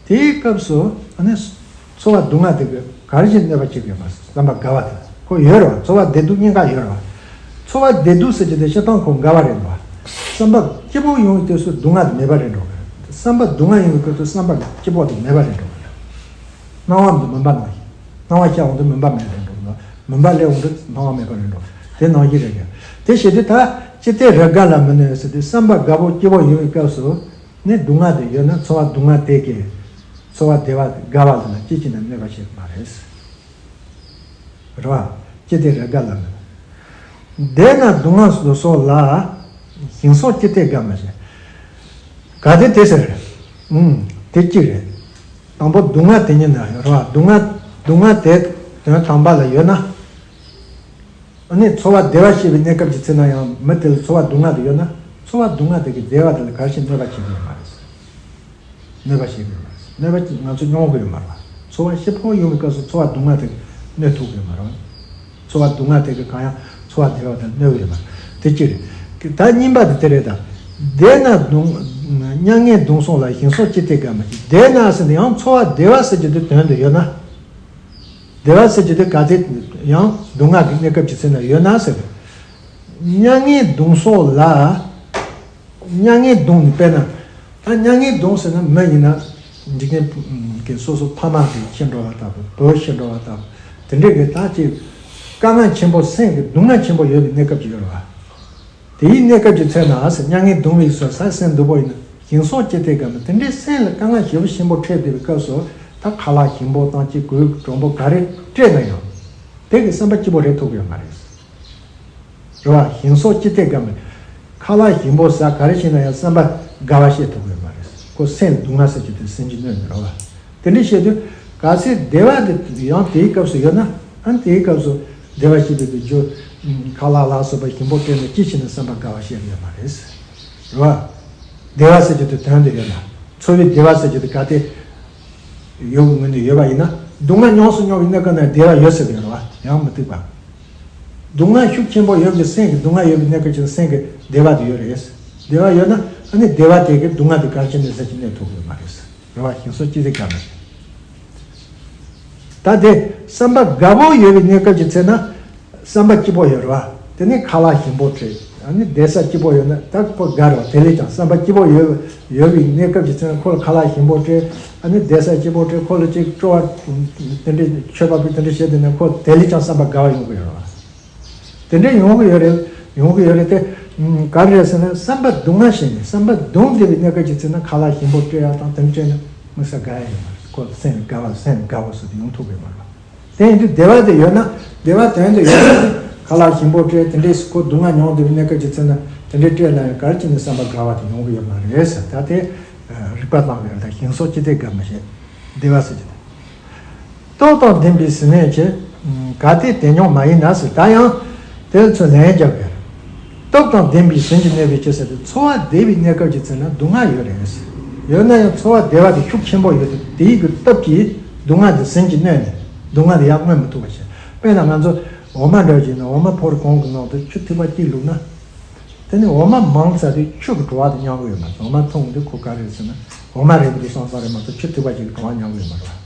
དེའི་སྐབས་སུ་ཨ་ནི་ཚོར་བ་སྡུག་བསྔལ་དེ་གི་ག་རེ་བྱས་གནོད་པ་བྱེད་དགོས་པ། བསམ་པ་དགའ་བ་དེ་ཁོ་ཡོད་རེད་བ། ཚོར་བ་བདེ་སྡུག་གཉིས་ཀ་ཡོད་རེད་བ། ཚོར་བ་བདེ་སྡུག་ཟེར་རྒྱུ་དེ་སྤྱིར་བཏང་ཁོ་དགའ་བ་རེད་འགྲོ། བསམ་པ་སྐྱིད་པོ་ཡོང་བའི་དུས་སུ་སྡུག་བསྔལ་དེ་མེད་པ་རེད་འགྲོ། བསམ་པ་སྡུག་བསྔལ་ཡོང་བའི་སྐབས་སུ་བསམ་པ་སྐྱིད་པོ་དེ་མེད་པ་རེད་འགྲོ། སྣང་བ་འདི་མུན་པ་ནང་བཞིན། སྣང་བ་ཤར་འོང་དུས་མུན་པ་མེད་པ་རེད་འགྲོ། མུན་པ་སླེབས་འོང་དུས་སྣང་བ་མེད་པ་རེད་འགྲོ། དེ་ནང་བཞིན་རེད་ཀྱང་། དེ་བྱེད་དུས་ད་ཅི་སྟེ་རེས་འགའ་ལ་མི་གནོད་ཟེར་དུས་བསམ་པ་དགའ་པོ་སྐྱིད་པོ་ཡོང་བའི་སྐབས་སུ་ནི་སྡུག་བསྔལ་དེ་ཡོད་ན་ཚོར་བ་སྡུག་བསྔལ་དེ་གིས་ཚོར་བ་བདེ་བ་དགའ་བ་དེ་ལ་ཅི་བྱས་ན་གནོད་པ་བྱེད་མ་རེད། རེད་བ། ཅི་སྟེ་རེས་འགའ་ལ་མི། བདེ་ན་སྡུག་བསྔལ་སོགས་ལ། ཞིང་སོགས་ཅི་སྟེ་དགའ་མི་བྱེད། གལ་ཏེ་དེ་ཟེར། ཨུམ། དེ་གཅིག་རེད། དང་པོ་སྡུག་བསྔལ་དེ་ཉིད་ན་ཡོད་རེད་བ། སྡུག་བསྔལ་སྡུག་བསྔལ་དེ་དོན་དམ་པ་ལ་ཡོད་ན། ཨ་ནི་ཚོར་བ་བདེ་བ་སྐྱེ་བའི་གནས་སྐབས་ཀྱི་ཚེ་ན་ཡང་མི་དེ་ལ་ཚོར་བ་སྡུག་བསྔལ་དེ་ཡོད་ན། ཚོར་བ་སྡུག་བསྔལ་དེ་གིས་བདེ་བ་དེ་ལ་གལ་ཆེན་གནོད་པ་བྱེད་ཀྱི་ཡོད་མ་རེད། གནོད་པ་བྱེད་ཀྱི་ཡོད་མ་རེད། གནོད་པ་ཅིག་ང་ཚོ་མྱོང་གི་ཡོད་མ་རེད་བ། ཚོར་བ་སྐྱིད་པོ་ཡོང་བའི་སྐབས་སུ་ཚོར་བ་སྡུག་བསྔལ་དེ་གནོད་ཐུབ་ཀྱི་ཡོད་མ་རེད་བ། ཚོར་བ་སྡུག་བསྔལ་དེ་གིས་གང་ཡང་ཚོར་བ་བདེ་བ་དེ་གནོད་ཀྱི་ཡོད་མ་རེད། དེ་གཅིག་རེད། ད་གཉིས་པ་དེ་དེ་རེད་ད། བདེ་ན་སྡུག་མྱ་ངན་གདུང་སོང་ལ། ཞིང་སོགས་ཅི་སྟེ་དགའ་མི་བྱེད། བདེ་ན་ཟེར་ནས་ཡང་ཚོར་བ་བདེ་བ་ཟེར་རྒྱུ་དེ་དོན་དུ་ཡོད་ན། བདེ་བ་ཟེར་རྒྱུ་དེ་གལ་ཏེ་ཡང་སྡུག་བསྔལ་གྱི་གནས་སྐབས་ཀྱི་ཚེ་ན་ཡོད་ན་ཟེར། མྱ་ངན་གདུང་སོགས་ལ། མྱ་ངན་གདུང་ནི་དཔེར་ན། ད་མྱ་ངན་གདུང་ཟེར་ན་མི་ཡིན་ན་འཇིག་རྟེན་གྱི་སོ་སོ་ཕ་མ་གིས་ཤི་འགྲོ་བ་ལྟ་བུ། བུ་ཤི་འགྲོ་བ་ལྟ་བུ། དེ་འདྲའི་གི་ད་ཅིག་དཀའ་ངལ་ཆེན་པོ། སེམས་ཀྱི་སྡུག་བསྔལ་ཆེན་པོ་ཡོད་པའི་གནས་སྐབས་ཅིག་ཡོད་རེད་བ། དེའི་གནས་སྐབས་ཀྱི་ཚེ་ན་ཟེར། མྱ་ངན་གདུང་བའི་སོ་ས་སེམས་སྡུག་པོ་ཡིན་ན། ཞིང་སོགས་ཅི་སྟེ་དགའ་མི། དེ་འདྲའི་སེམས་ལ་དཀའ་ངལ་ཞེ་པོ་ཆེན་པོ་འཕྲད་བསྡད་པའི་སྐབས་སུ་ད་ཁ་ལག་ཞིམ་པོ་དང་ཅིག་གོས་དྲོན་པོ་ག་རེ་སྤྲད་ན་ཡང་དེ་གི་བསམ་པ་སྐྱིད་པོ་རེད་ཐུབ་ཀྱི་ཡོད་མ་རེད། རེད་བ། ཞིང་སོགས་ཅི་སྟེ་དགའ་མི། ཁ་ལག་ཞིམ་པོ་ཟ་ག་རེ་བྱས་ན་ཡང་བསམ་པ་དགའ་བ་བཤད་ཐུབ་ཀྱི་ཡོད་མ་རེད། ཁོ་སེམས་སྡུག་བསྔལ་ཟེར་རྒྱུ་དེ་སེམས་ཀྱི་གནོད་ནི་རེད་བ། དེ་འདྲ་བཤད་དུས་གལ་སྲིད་བདེ་བ་དེ་ཡང་དེའི་སྐབས་སུ་ཡོད་ན། ཨ་ནི་དེའི་སྐབས་སུ་བདེ་བ་ཞིག་དེ་དུ་རྒྱུ། ཁ་ལག་ལ་སོགས་པ་ཞིམ་པོ་སྤྲད་ན་ཅི་བྱས་ན་བསམ་པ་དགའ་བ་བཤད་ཀྱི་ཡོད་མ་རེད། རེད་བ། བདེ་བ་ཟེར་རྒྱུ་དེ་དོན་དུ་ཡོད་ན། འཚོ་བའི་བདེ་བ་ཟེར་རྒྱུ་དེ་གལ་ཏེ་ཡོད་ངོས་ནས་ཡོད་པ་ཡིན་ན། སྡུག་བསྔལ་ཉུང་སུ་སྙོམས་པའི་གནས་སྐབས་ན་བདེ་བ་ཡོད་ཟེར་གྱི་ཡོད་རེད་བ། ཡང་མི་སྡུག་པ། སྡུག་བསྔལ་ཤུགས་ཆེན་པོ་ཡོད་ཀྱི། སེམས་ཀྱི་སྡུག་བསྔལ་ཡོད་པའི་གནས་སྐབས་ཀྱི་སེམས་ཀྱི་བདེ་བ་དེ་ཡོད་རེད། བདེ་བ་ཡོད་ན་ཨ་ནི་བདེ་བ་དེ་གི་སྡུག་བསྔལ་དེ་གལ་ཆེན་ནས་ཟད་ཀྱི་གནས་ཐུབ་ཀྱི་མ་རེད། རེད་བ། ཞིང་སོགས་ཅི་སྟེ་དགའ་མི། ད་དེ་བསམ་པ་དགའ་པོ་ཡོད་པའི་གནས་སྐབས་ཀྱི་ཚེ་ན་བསམ་པ་སྐྱིད་པོ་ཡོད་རེད་བ། དེ་ནས་ཁ་ལག་ཞིམ་པོ་སྤྲད། ཨ་ནི་བསྡད་ས་སྐྱིད་པོ་ཡོད་ན་ད་ཁོ་དགའ་རོགས། དེ་ལས་ཀྱང་བསམ་པ་སྐྱིད་པོ་ཡོད་ཡོད་པའི་གནས་སྐབས་ཀྱི་ཚེ་ན་ཁོ་ལ་ཁ་ལག་ཞིམ་པོ་སྤྲད། ཨ་ནི་བསྡད་ས་སྐྱིད་པོ་སྤྲད། ཁོ་ལ་ཅིག་སྤྲོ་བ་དེ་འདྲའི་མཆོད་པ་དེ་འདྲ་བྱས་བསྡད་ན་ཁོ་དེ་ལས་ཀྱང་བསམ་པ་དགའ་བ་ཡོང་གི་ཡོད་རེད་བ། དེ་འདྲ་ཡོང་གི་ཡོད་རེད། ཡོང་གི་ཡོད་རེད་དེ། ཨུམ། ག་རེ་རེད་ཟེར་ན་བསམ་པ་སྡུག་བསྔལ་ཞིག་ནས་བསམ་པ་སྡུག་བསྡད་པའི་གནས་སྐབས་ཀྱི་ཚེ་ན་ཁ་ལག་ཞིམ་པོ་སྤྲད་ཡ་དང་དེ་འདྲ་སྤྲད་ན་དམིགས་བསལ་དགའ་ཡ་ཡོད་མ་རེད། ཁོ་སེམས་དགའ་བ་སེམས་དགའ་བོ་ཟེར་དེ་ཡོང་ཐུབ་ཀྱི་མ་རེད། དེ་ཡིན་དུས་བདེ་བ་དེ་ཡོད་ན་བདེ་བ་དོན་དུ་ཡོད་ན་ཁ་ལག་ཞིམ་པོ་སྤྲད། དེ་འདྲས་ཁོ་སྡུག་བསྔལ་མྱོང་བསྡད་པའི་གནས་སྐབས་ཀྱི་ཚེ་ན་དེ་འདྲས་སྤྲད་ན་ཡང་ག་རེ་བྱས་ནས་བསམ་པ་དགའ་བ་དེ་ཡོང་གི་ཡོད་མ་རེད་ཟེར། ད་དེ་རིག་པ་བཏང་བའི་ད་ཞིང་སོགས་ཅི་སྟེ་དགའ་མ་ཤེས། བདེ་བ་ཟེར་གྱི་དེ། སྟོབས་དང་ལྡན་པའི་ཟིལ་གནོན་གྱིས། གལ་ཏེ་དེ་མྱོང་མ་ཡིན་ན་ཟེར། ད་ཡང་དེ་ལ་ཚུར་ལན་རྒྱབ་དགོས། སྟོབས་དང་ལྡན་པའི་ཟིལ་གྱིས་གནོན་པའི་ཕྱིར་ཟེར་ཏེ། འཚོ་བ་བདེ་བའི་གནས་སྐབས་ཀྱི་ཚེ་ན་སྡུག་བསྔལ་ཡོད་རེད་ཟེར། ཡོད་ན་ཡང་འཚོ་བ་བདེ་བ་དེ་ཤུགས་ཆེན་པོ་ཡོད་དེ། དེའི་གི་སྟོབས་ཀྱིས་སྡུག་བསྔལ་དེ་ཟིལ་གྱིས་གནོན་ནས་སྡུག་བསྔལ་དེ་ཡར་མངོན་མི་ཐུབ་པ་བྱེད། དཔེར་ན་ང་ཚོ་འོ་མ་འདྲ་བྱས་ན་འོ་མ་ཕོར་གང་གི་ནང་དུ་ཆུ་ཐིགས་པ་གཅིག་བླུགས་ན། དེ་ནི་འོ་མ་མང་ཙམ་དེ་ཆུ་གི་བྲོ་བ་དེ་མྱང་གི་ཡོད་མ་རེད། འོ་མ་འཐུང་དུས་ཁོ་ག་རེ་ཟེར་ན་འོ་མ་རེད་འདུག་བསམ་བསམ་རེད་མ་གཏོགས་ཆུ་ཐིགས་པ་གཅིག་གི་བྲོ་བ་མྱང་གི་ཡོད་མ་རེད་བ།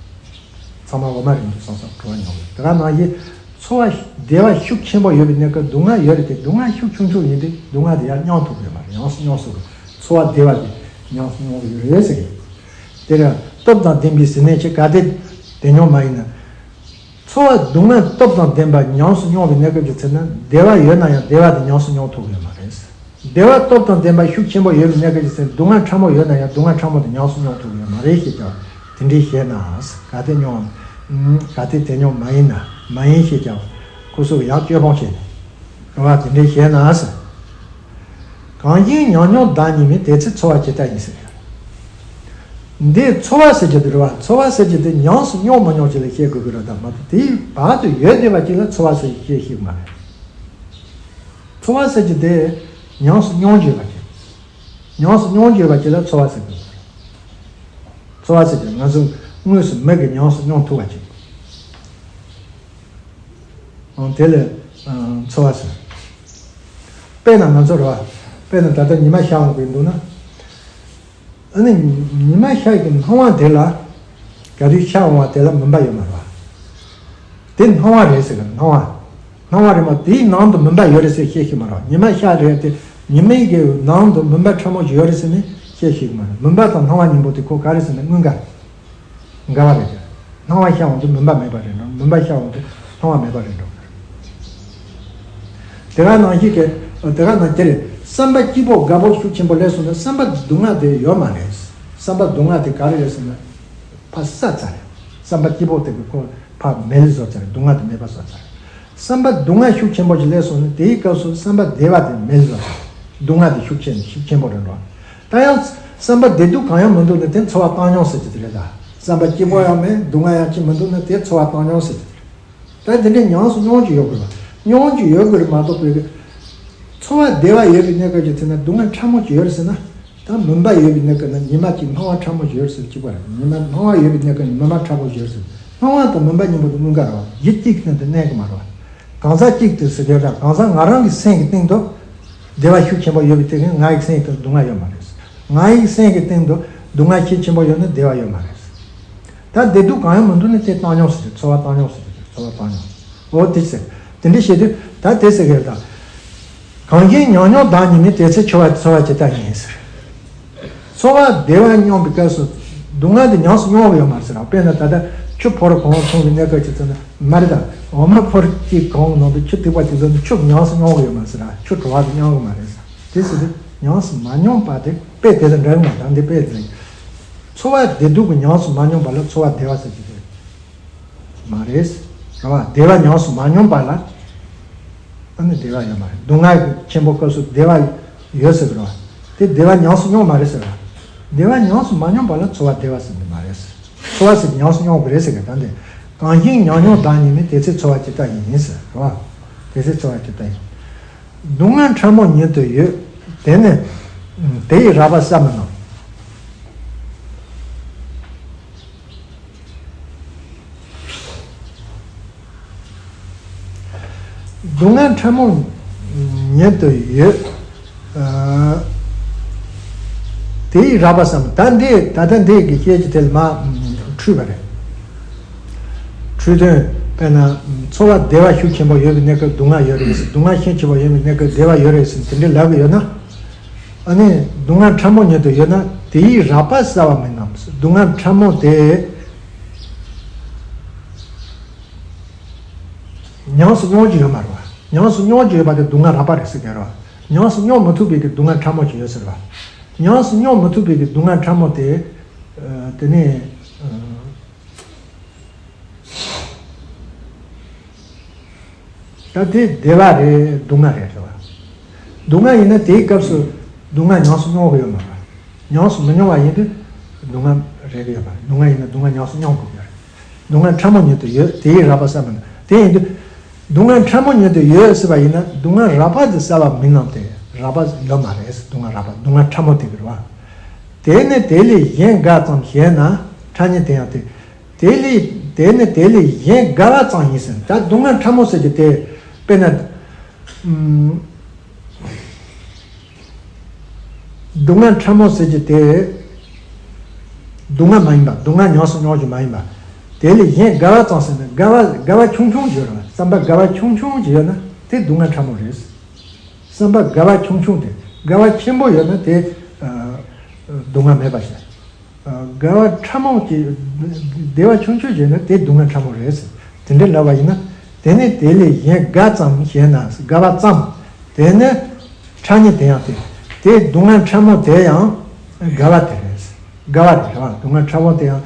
ཚང་མ་འོ་མ་རེད་འདུག་བསམ་བསམ་བྲོ་བ་མྱང་གི་ཡོད། དེ་ག་ནང་བཞིན་འཚོ་བ་བདེ་བ་ཤུགས་ཆེན་པོ་ཡོད་པའི་གནས་སྐབས་སྡུག་བསྔལ་ཡོད་རེད་དེ། སྡུག་བསྔལ་ཤུགས་ཆུང་ཆུང་ཡིན་དུས་སྡུག་བསྔལ་དེ་ཡང་མྱོང་ཐུབ་ཀྱི་ཡོད་མ་རེད། ཡོངས་སུ་མྱོང་སྲིད་ཀྱི། འཚོ་བ་བདེ་བ་དེ་ཡོངས་སུ་མྱོང་གི་ཡོད་རེད་ཟེར་གི། དེ་ལ་སྟོབས་དང་ལྡན་པའི་ཟིལ་གནོན་གྱིས། གལ་ཏེ་དེ་མྱོང་མ་ཡིན་ན། འཚོ་བ་སྡུག་བསྔལ་སྟོབས་དང་ལྡན་པ་ཉམས་སུ་མྱོང་བའི་གནས་སྐབས་ཀྱི་ཚེ་ན་བདེ་བ་ཡོད་ན་ཡང་བདེ་བ་དེ་ཉམས་སུ་མྱོང་ཐུབ་ཀྱི་ཡོད་མ་རེད། བདེ་བ་སྟོབས་དང་ལྡན་པ་ཤུགས་ཆེན་པོ་ཡོད་པའི་གནས་སྐབས་ཀྱི་ཚེ་ན་སྡུག་བསྔལ་ཕྲ་མོ་ཡོད་ན་ཡང་སྡུག་བསྔལ་ཕྲ་མོ་དེ་ཉམས་སུ་མྱོང་ཐུབ་ཀྱི་ཡོད་མ་རེད་ཞེས་ཀྱང་དེ་འདྲའི་བཤད་ན། གལ་ཏེ་མྱོང་། གལ་ཏེ་དེ་མྱོང་མ་ཡིན་ན། མ་ཡིན་ཞེས་ཀྱང་ཁོ་ཚོས་ཡང་དཔྱོད་སྤོང་བྱས་ནས། རེད་བ། དེ་འདྲའི་བཤད་ན་ཟེར། གང་ཞིག་ཉམས་མྱོང་བདག་ཉིད་མིན། དེ་ཚེ་འཚོ་བ་ཇི་ལྟར་ཡིན་ཟེར། འདི་འཚོ་བ་ཟེར་གྱི་འདི་རེད་བ། འཚོ་བ་ཟེར་གྱི་འདི་ཉམས་སུ་མྱོང་མ་མྱོང་ཅིག་ལ་བཤད་དགོས་ཀྱི་རེད། ད་མ་གཏོགས་དེའི་བར་དུ་ཡོད་བསྡད་པ་ཅིག་ལ་འཚོ་བ་ཟེར་བཤད་ཤེས་ཀྱི་མ་རེད། འཚོ་བ་ཟེར་གྱི་དེ་ཉམས་སུ་མྱོང་བརྗོད་པ་ཅིག་ཉམས་སུ་མྱོང་བརྗོད་པ་ཅིག་ལ་འཚོ་བ་ཟེར་དགོས་ཀྱི་རེད། འཚོ་བ་ཟེར་གྱི་ང་ཚོ་དངོས་སུ་མིག་གིས་ཉམས་སུ་མྱོང་ཐུབ་པ་ཅིག་ཨང་། དེ་ལ་ཨང་འཚོ་བ་ཟེར། དཔེར་ན་ང་ཚོ་རེད་བ། དཔེར་ན་ད་ལྟ་ཉི་མ་ཤར་འོང་གི་འདུག་ན། ཨ་ནི་ཉི་མ་ཤར་གྱི་སྣང་བ་དེ་ལ། ག་དུས་ཤར་འོང་བ་དེ་ལ་མུན་པ་ཡོད་མ་རེད་བ། དེ་སྣང་བ་རེད་ཟེར་གི། སྣང་བ། སྣང་བ་རེད་མ། དེའི་ནང་དུ་མུན་པ་ཡོད་རེད་ཟེར་བཤད་ཤེས་མ་རེད་བ། ཉི་མ་ཤར་རེད་དེ། ཉི་མའི་གི་ནང་དུ་མུན་པ་ཕྲ་མོ་ཞིག་ཡོད་རེད་ཟེར་ནས་བཤད་ཤེས་ཀྱི་མ་རེད། མུན་པ་དང་སྣང་བ་གཉིས་པོ་དེ་ཁོ་ག་རེ་ཟེར་ན་དངོས་འགལ། འགལ་བ་རེད། སྣང་བ་ཤར་འོང་དུས་མུན་པ་མེད་པ་རེད་འགྲོ། མུན་པ་ཤར་འོང་དུས་སྣང་བ་མེད་པ་རེད་འགྲོ། དེ་ག་ནང་བཞིན་གྱི། དེ་ག་ནང་དེ་རེད། བསམ་པ་སྐྱིད་པོ་དགའ་པོ་ཤུགས་ཆེན་པོ་སླེབས་སོང་ན་བསམ་པ་སྡུག་བསྔལ་དེ་ཡོད་མ་རེད། བསམ་པ་སྡུག་བསྔལ་དེ་ག་རེ་རེད་ཟེར་ན། ཕར་བསལ་ཚར་རེད། བསམ་པ་སྐྱིད་པོ་དེ་གི་ཁོ་ཕར་མེད་བཟོ་ཚར་རེད། སྡུག་བསྔལ་དེ་མེད་པ་བཟོ་ཚར་རེད། བསམ་པ་སྡུག་བསྔལ་ཤུགས་ཆེན་པོ་ཞིག་སླེབས་སོང་ན་དེའི་སྐབས་སུ་བསམ་པ་བདེ་བ་དེ་མེད་བཟོ་ཚར་རེད། སྡུག་བསྔལ་དེ་ཤུགས་ཆེན་ཤུགས་ཆེན་པོ་རེད་འགྲོ། ད་ཡང་བསམ་པ་བདེ་སྡུག་གང་ཡང་མི་འདུག་ན་དེ་འཚོ་བ་བཏང་སྙོམས་ཟེར་གྱི་དེ་རེད་ད། བསམ་པ་སྐྱིད་པོ་ཡང་མེད། སྡུག་བསྔལ་ཡང་ཅི་མི་འདུག་ན་དེ་འཚོ་བ་བཏང་སྙོམས་ཟེར་གྱི་དེ་རེད། ད་དེ་འདྲའི་ཉམས་སུ་མྱོང་གི་ཡོད་དགོས་པ། མྱོང་གི་ཡོད་དགོས་རེད་མ་གཏོགས་པའི་གི། འཚོ་བ་བདེ་བ་ཡོད་པའི་གནས་སྐབས་ཀྱི་ཚེ་ན་སྡུག་བསྔལ་ཕྲ་མོ་ཅིག་ཡོད་རེད་ཟེར་ན། ད་མུན་པ་ཡོད་པའི་གནས་སྐབས་ན་ཉི་མ་གཅིག་སྣང་བ་ཕྲ་མོ་ཅིག་ཡོད་རེད་ཟེར་གཅིག་པ་རེད། ཉི་མ་སྣང་བ་ཡོད་པའི་གནས་སྐབས་ན་མུན་པ་ཕྲ་མོ་ཅིག་ཡོད་རེད་ཟེར། སྣང་བ་དང་མུན་པ་གཉིས་པོ་དེ་དངོས་འགལ་རེད་བ། ཡུལ་གཅིག་གི་སྟེང་དུ་གནས་ཀྱི་མ་རེད་བ། གང་ཟག་གཅིག་ཏུ་ཟེར་གྱི་རེད། གང་ཟག་ང་རང་གི་སེམས་ཀྱི་སྟེང་དུ་བདེ་བ་ཤུགས་ཆེན་པོ་ཡོད་པའི་སྟེང་ན་ང་ཡི་སེམས་ཀྱི་སྟེང་དུ་སྡུག་བསྔལ་ཡོད་མ་རེད། ང་ཡི་སེམས་ཀྱི་སྟེང་དུ་སྡུག་བསྔལ་ཤུགས་ཆེན་པོ་ཡོད་ན་བདེ་བ་ཡོད་མ་རེད། ད་བདེ་སྡུག་གང་ཡང་མི་འདུག་ན་དེ་བཏང་སྙོམས་ཟེར་གྱི། འཚོ་བ་བཏང་སྙོམས་ཟེར་གྱི། འཚོ་བ་བཏང་སྙོམས། འོ་དེ་ཟེར། དེ་འདྲ་བྱེད་དུས་ད་དེ་ཟེར་གྱི་རེད་ད། གང་ཞིག་ཉམས་མྱོང་བདག་ཉིད་མིན། དེ་ཚེ་འཚོ་བ་འཚོ་བ་ཇི་ལྟར་ཡིན་ཟེར། འཚོ་བ་བདེ་བ་མྱོང་བའི་སྐབས་སུ་སྡུག་བསྔལ་དེ་ཉམས་སུ་མྱོང་གི་ཡོད་མ་རེད་ཟེར། དཔེར་ན་ད་ལྟ་ཆུ་ཕོར་གང་འཐུང་བའི་གནས་སྐབས་ཅིག་ཚོ་ན་མ་རེད་ད། འོ་མ་ཕོར་གཅིག་གང་ནང་དུ་ཆུ་ཐིགས་པ་གཅིག་ཚོ་ན་ཆུ་ཉམས་སུ་མྱོང་གི་ཡོད་མ་རེད་ཟེར། ཆུ་བྲོ་བ་དེ་མྱོང་གི་མ་རེད་ཟེར། དེ་ཟེར་དུས་ཉམས་སུ་མ་མྱོང་བ་དེ་དཔེ་དེ་དང་འདྲ་གི་མ། ད་འདི་དཔེ་དེ་འཚོ་བ་བདེ་སྡུག་གི་ཉམས་སུ་མ་མྱོང་བ་ལ་འཚོ་བ་བདེ་བ་ཟེར་གྱི་རེད། མ་རེད། རེད་བ། བདེ་བ་ཉམས་སུ་མ་མྱོང་བ་ལ། ཨ་ནི་བདེ་བ་ཡོད་མ་རེད། སྡུག་བསྔལ་ཆེན་པོ་སྐབས་སུ་བདེ་བ་ཡོད་ཟེར་གི་རེད་བ། དེ་བདེ་བ་ཉམས་སུ་མྱོང་མ་རེད་ཟེར་བ། བདེ་བ་ཉམས་སུ་མ་མྱོང་བ་ལ་འཚོ་བ་བདེ་བ་ཟེར་གྱི་མ་རེད། འཚོ་བ་ཟེར་ཉམས་སུ་མྱོང་གི་རེད་ཟེར་གི། ད་འདི་གང་ཞིག་ཉམས་མྱོང་བདག་ཉིད་མིན། དེ་ཚེ་འཚོ་བ་ཇི་ལྟར་ཡིན་ཟེར། རེད་བ། དེ་ཚེ་འཚོ་བ་ཇི་ལྟར་ཡིན། སྡུག་བསྔལ་ཕྲ་མོ་ཉིད་དུ་ཡོད། དེ་ནི་དེ་ཡི་རགས་པ་བསམ་མི་ནུས། སྡུག་བསྔལ་ཕྲ་མོ་ཉིད་དུ་ཡོད། ཨ། དེ་ཡི་རགས་པ་བསམ། ད་འདི་ད་ལྟ་འདི་གི་བཤད་ཀྱི་དེ་ལ་མ་འཁྲུལ་པ་རེད། འཁྲུལ་དོན། དཔེར་ན། ཚོར་བ་བདེ་བ་ཤུགས་ཆེན་པོ་ཡོད་པའི་གནས་སྐབས་སྡུག་བསྔལ་ཡོད་རེད་ཟེར། སྡུག་བསྔལ་ཤུགས་ཆེན་པོ་ཡོད་པའི་གནས་སྐབས་བདེ་བ་ཡོད་རེད་ཟེར། དེ་འདྲའི་ལབ་ཀྱི་ཡོད་ན། ཨ་ནི་སྡུག་བསྔལ་ཕྲ་མོ་ཉིད་དུ་ཡོད་ན་དེའི་རགས་པ་བསལ་བ་མིན་ནམ། སྡུག་བསྔལ་ཕྲ་མོ་དེ་ཉམས་སུ་མྱོང་རྒྱུ་ཡོད་མ་རེད་བ། ཉམས་སུ་མྱོང་རྒྱུ་ཡོད་པ་དེ་སྡུག་བསྔལ་རགས་པ་རེད་ཟེར་གྱི་རེད་བ། ཉམས་སུ་མྱོང་མི་ཐུབ་པའི་གི་སྡུག་བསྔལ་ཕྲ་མོ་ཞིག་ཡོད་ཟེར་བ། ཉམས་སུ་མྱོང་མི་ཐུབ་པའི་གི་སྡུག་བསྔལ་ཕྲ་མོ་དེ། ཨ། དེ་ནི། ཨ། ད་དེ་བདེ་བ་རེད། སྡུག་བསྔལ་རེད་ཟེར་བ། སྡུག་བསྔལ་ཡིན་ན་དེའི་སྐབས་སུ་སྡུག་བསྔལ་ཉམས་སུ་མྱོང་གི་ཡོད་མ་རེད། ཉམས་སུ་མི་མྱོང་བ་ཡིན་དུས་སྡུག་བསྔལ་རེད་གི་ཡོད་མ་རེད། སྡུག་བསྔལ་ཡིན་ན་སྡུག་བསྔལ་ཉམས་སུ་མྱོང་དགོས་ཀྱི་རེད། སྡུག་བསྔལ་ཕྲ་མོ་ཉིད་དུ་ཡོད། དེའི་རགས་པ་བསལ་མིན་ནམ། དེ་ཡིན་དུས། སྡུག་བསྔལ་ཕྲ་མོ་ཉིད་དུ་ཡོད་ཟེར་བ་ཡིན་ན་སྡུག་བསྔལ་རགས་པ་དེ་བསལ་བ་མིན་ནམ། དེ་རགས་པ་ཡོད་མ་རེད། སྡུག་བསྔལ་རགས་པ། སྡུག་བསྔལ་ཕྲ་མོ་དེ་གི་རེད་བ། དེ་ནི་དེ་ལས་གཞན་འགའ་ཙམ་ཞེ་ན། ཕྲ་ཉིད་དེ་ཡང་དེ། དེ་ལས། དེ་ནི་དེ་ལས་གཞན་འགའ་བ་ཙམ་ཡིན་ཟེར། ད་སྡུག་བསྔལ་ཕྲ་མོ་ཟེར་གྱི་དེ། དཔེར་ན། ཨུམ། སྡུག་བསྔལ་ཕྲ་མོ་ཟེར་གྱི་དེ། སྡུག་བསྔལ་མ་ཡིན་པ། སྡུག་བསྔལ་ཉམས་སུ་མྱོང་རྒྱུ་མ་ཡིན་པ། དེ་ལས་གཞན་འགའ་བ་ཙམ་ཟེར་ན། འགའ་བ། འགའ་བ་ཆུང་ཆུང་ཞིག་ཡོད་རེད་བ། བསམ་པ་འགའ་བ་ཆུང་ཆུང་ཞིག་ཡོད་ན་དེ་སྡུག་བསྔལ་ཕྲ་མོ་རེད། བསམ་པ་འགའ་བ་ཆུང་ཆུང་དེ། འགའ་བ་ཆེན་པོ་ཡོད་ན་དེ། ཨ། སྡུག་བསྔལ་མེད་པ་ཞིག། ཨ། འགལ་བ་ཕྲ་མོ་གཅིག། བདེ་བ་ཆུང་ཆུང་བྱས་ན་དེ་སྡུག་བསྔལ་ཕྲ་མོ་རེད་ཟེར། དེ་འདྲ་ལབ་པ་ཡིན་ན། དེ་ནི་དེ་ལས་གཞན་འགའ་ཙམ་ཞེ་ན། འགལ་བ་ཙམ། དེ་ནི་ཕྲ་ཉིད་དེ་ཡང་དེ། དེ་སྡུག་བསྔལ་ཕྲ་མོ་དེ་ཡང་འགལ་བ་དེ་རེད་ཟེར། འགལ་བ་དེ་རེད་བ། སྡུག་བསྔལ་ཕྲ་མོ་དེ་ཡང་།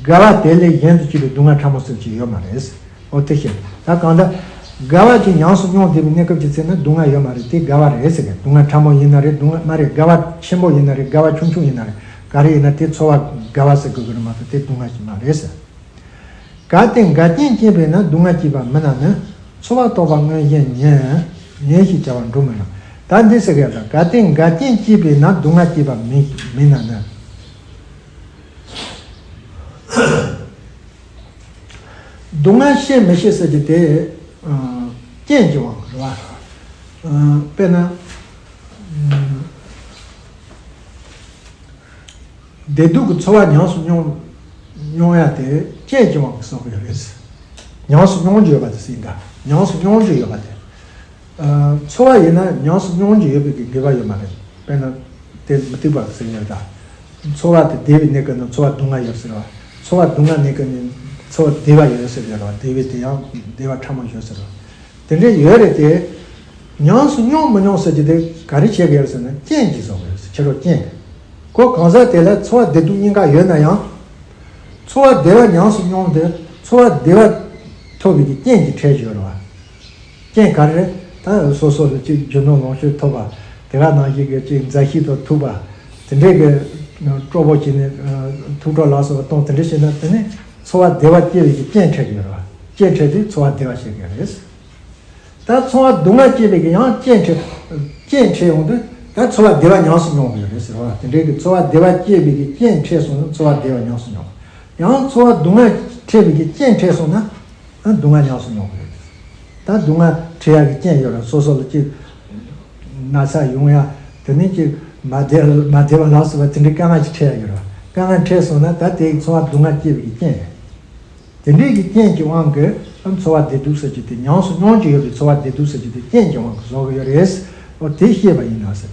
འགལ་བ་དེ་ལས་གཞན་དུ་གྱུར་པའི་སྡུག་བསྔལ་ཕྲ་མོ་ཟེར་གྱི་ཡོད་མ་རེད་ཟེར། འོ་དེ་བཤད། ད་གང་ལྟར། འགལ་བ་གཅིག་ཉམས་སུ་མྱོང་བསྡད་པའི་གནས་སྐབས་ཀྱི་ཚེ་ན་སྡུག་བསྔལ་ཡོད་མ་རེད། དེ་འགལ་བ་རེད་ཟེར་གི། སྡུག་བསྔལ་ཕྲ་མོ་ཡིན་ན་རེད། སྡུག་བསྔལ་མ་རེད། འགལ་བ་ཆེན་པོ་ཡིན་ན་རེད། འགལ་བ་ཆུང་ཆུང་ཡིན་ན་རེད། ག་རེ་ཡིན་ན་དེ་ཚོར་བ་འགལ་བ་ཟེར་དགོས་ཀྱི་རེད་མ་གཏོགས་དེ་སྡུག་བསྔལ་ཞིག་མ་རེད་ཟེར། གལ་ཏེ་འགལ་རྐྱེན་སྐྱེས་པས་ན་སྡུག་བསྔལ་སྐྱེས་པ་མིན་ན་ནི། ཚོར་བ་རྟོག་པ་མངོན་ཞེན་ཉིད་ཡིན་ཞེས་བྱ་བར་འགྲོ་མི་ནུས། ད་འདི་ཟེར་གི་ཡོད་ད། གལ་ཏེ་འགལ་རྐྱེན་སྐྱེས་པས་ན་སྡུག་བསྔལ་སྐྱེས་པ་མིན་མིན་ན་ནི། སྡུག་བསྔལ་ཤེས་མི་ཤེས་ཟེར་གྱི་དེ། ཨ། རྐྱེན་གྱི་དབང་གིས་རེད་བ། ཨ། དཔེར་ན། ཨ། བདེ་སྡུག་གི་ཚོར་བ་ཉམས་སུ་མྱོང་མྱོང་ཡ་དེ་རྐྱེན་གྱི་དབང་གིས་བཟོ་གི་ཡོད་རེད། ཉམས་སུ་མྱོང་རྒྱུ་ཡོད་པ་དེ་ཟེར་ཡིན་ད། ཉམས་སུ་མྱོང་རྒྱུ་ཡོད་པ་དེ། ཨ། ཚོར་བ་ཡིན་ན་ཉམས་སུ་མྱོང་རྒྱུ་ཡོད་པའི་གི་དགོས་པ་ཡོད་མ་རེད། དཔེར་ན། དེ་མུ་སྟེགས་པ་ཟེར་ཡོད་ད། ཚོར་བ་དེ་བདེ་བའི་གནས་སྐབས་ན་ཚོར་བ་སྡུག་བསྔལ་ཡོད་ཟེར་བ། ཚོར་བ་སྡུག་བསྔལ་གནས་སྐབས་ན་ཚོར་བ་བདེ་བ་ཡོད་ཟེར་ཡོད་རེད་བ། བདེ་བའི་དེ་ཡང་བདེ་བ་ཕྲ་མོ་ཡོད་ཟེར་བ། དེ་འདྲ་ཡོད་རེད་དེ། ཉམས་སུ་མྱོང་མི་མྱོང་ཟེར་གྱི་དེ་ག་རེ་བྱེད་དགོས་ཟེར་ན་རྐྱེན་གྱིས་བཟོ་དགོས་ཟེར། ཕྱི་རོལ་རྐྱེན་གྱིས། ཁོ་གང་ཟག་དེ་ལ་ཚོར་བ་བདེ་སྡུག་གཉིས་ཀ་ཡོད་ན་ཡང་། ཚོར་བ་བདེ་བ་ཉམས་སུ་མྱོང་དུས་ཚོར་བ་བདེ་བ་ཐོབ་པའི་གི་རྐྱེན་གྱིས་འཕྲད་ཡོད་རེད་བ། རྐྱེན་ག་རེ་རེད། ད་སོ་སོ་ལ་གཅིག་རྒྱུ་ནོར་ལོངས་སྤྱོད་ཐོབ་པ། དེ་ག་ནང་བཞིན་གྱི་གཅིག་མཛའ་བཤེས་དང་ཐུག་པ། དེ་འདྲའི་གི་སྤྲོ་པོ་བྱས་ནས་ཐུགས་སྤྲོ་ལ་སོགས་པ་གཏོང་། དེ་འདྲ་བྱས་ན་དེ་ནི་ཚོར་བ་བདེ་བ་སྐྱེ་བའི་གི་རྐྱེན་འཕྲད་ཀྱི་ཡོད་རེད་བ། རྐྱེན་འཕྲད་དུས་ཚོར་བ་བདེ་བ་སྐྱེ་གི་རེད། ད་ཚོར་བ་སྡུག་བསྔལ་སྐྱེ་བའི་གི་ཡང་རྐྱེན་འཕྲད། རྐྱེན་འཕྲད་ཡོང་དུས་ད་ཚོར་བ་བདེ་བ་ཉམས་སུ་མྱོང་གི་ཡོད་རེད་ཟེར་བ། དེ་འདྲའི་གི་ཚོར་བ་བདེ་བ་སྐྱེ་བའི་གི་རྐྱེན་འཕྲད་སོང་ན་ཚོར་བ་བདེ་བ་ཉམས་སུ་མྱོང་། ཡང་ཚོར་བ་སྡུག་བསྔལ་འཕྲད་པའི་གི་རྐྱེན་འཕྲད་སོང་ན། ཨ། སྡུག་བསྔལ་ཉམས་སུ་མྱོང་གི་རེད། ད་སྡུག་བསྔལ་འཕྲད་ཡག་གི་རྐྱེན་ཡོད་རེད། སོ་སོ་ལ་ཅིག་ན་ཚ་ཡོང་ཡག་དེ་ནས་ཅིག་མ་བདེ་མ་བདེ་བ་ལ་སོགས་པ་དེ་འདྲའི་དཀའ་ངལ་ཅིག་འཕྲད་ཡག་ཡོད་རེད། དཀའ་ངལ་འཕྲད་སོང་ན་ད་དེ་ཚོར་བ་སྡུག་བསྔལ་སྐྱེ་བའི་གི་རྐྱེན་རེད། དེ་འདྲའི་གི་རྐྱེན་གྱི་དབང་གིས་ཨ་ཚོར་བ་བདེ་སྡུག་ཟེར་རྒྱུ་དེ་ཉམས་སུ་མྱོང་རྒྱུ་ཡོད་པའི་ཚོར་བ་བདེ་སྡུག་ཟེར་རྒྱུ་དེ་རྐྱེན་གྱི་དབང་གིས་བཟོ་གི་ཡོད་རེད། འོ་དེ་ཤེས་པ་ཡིན་ན་ཟེར།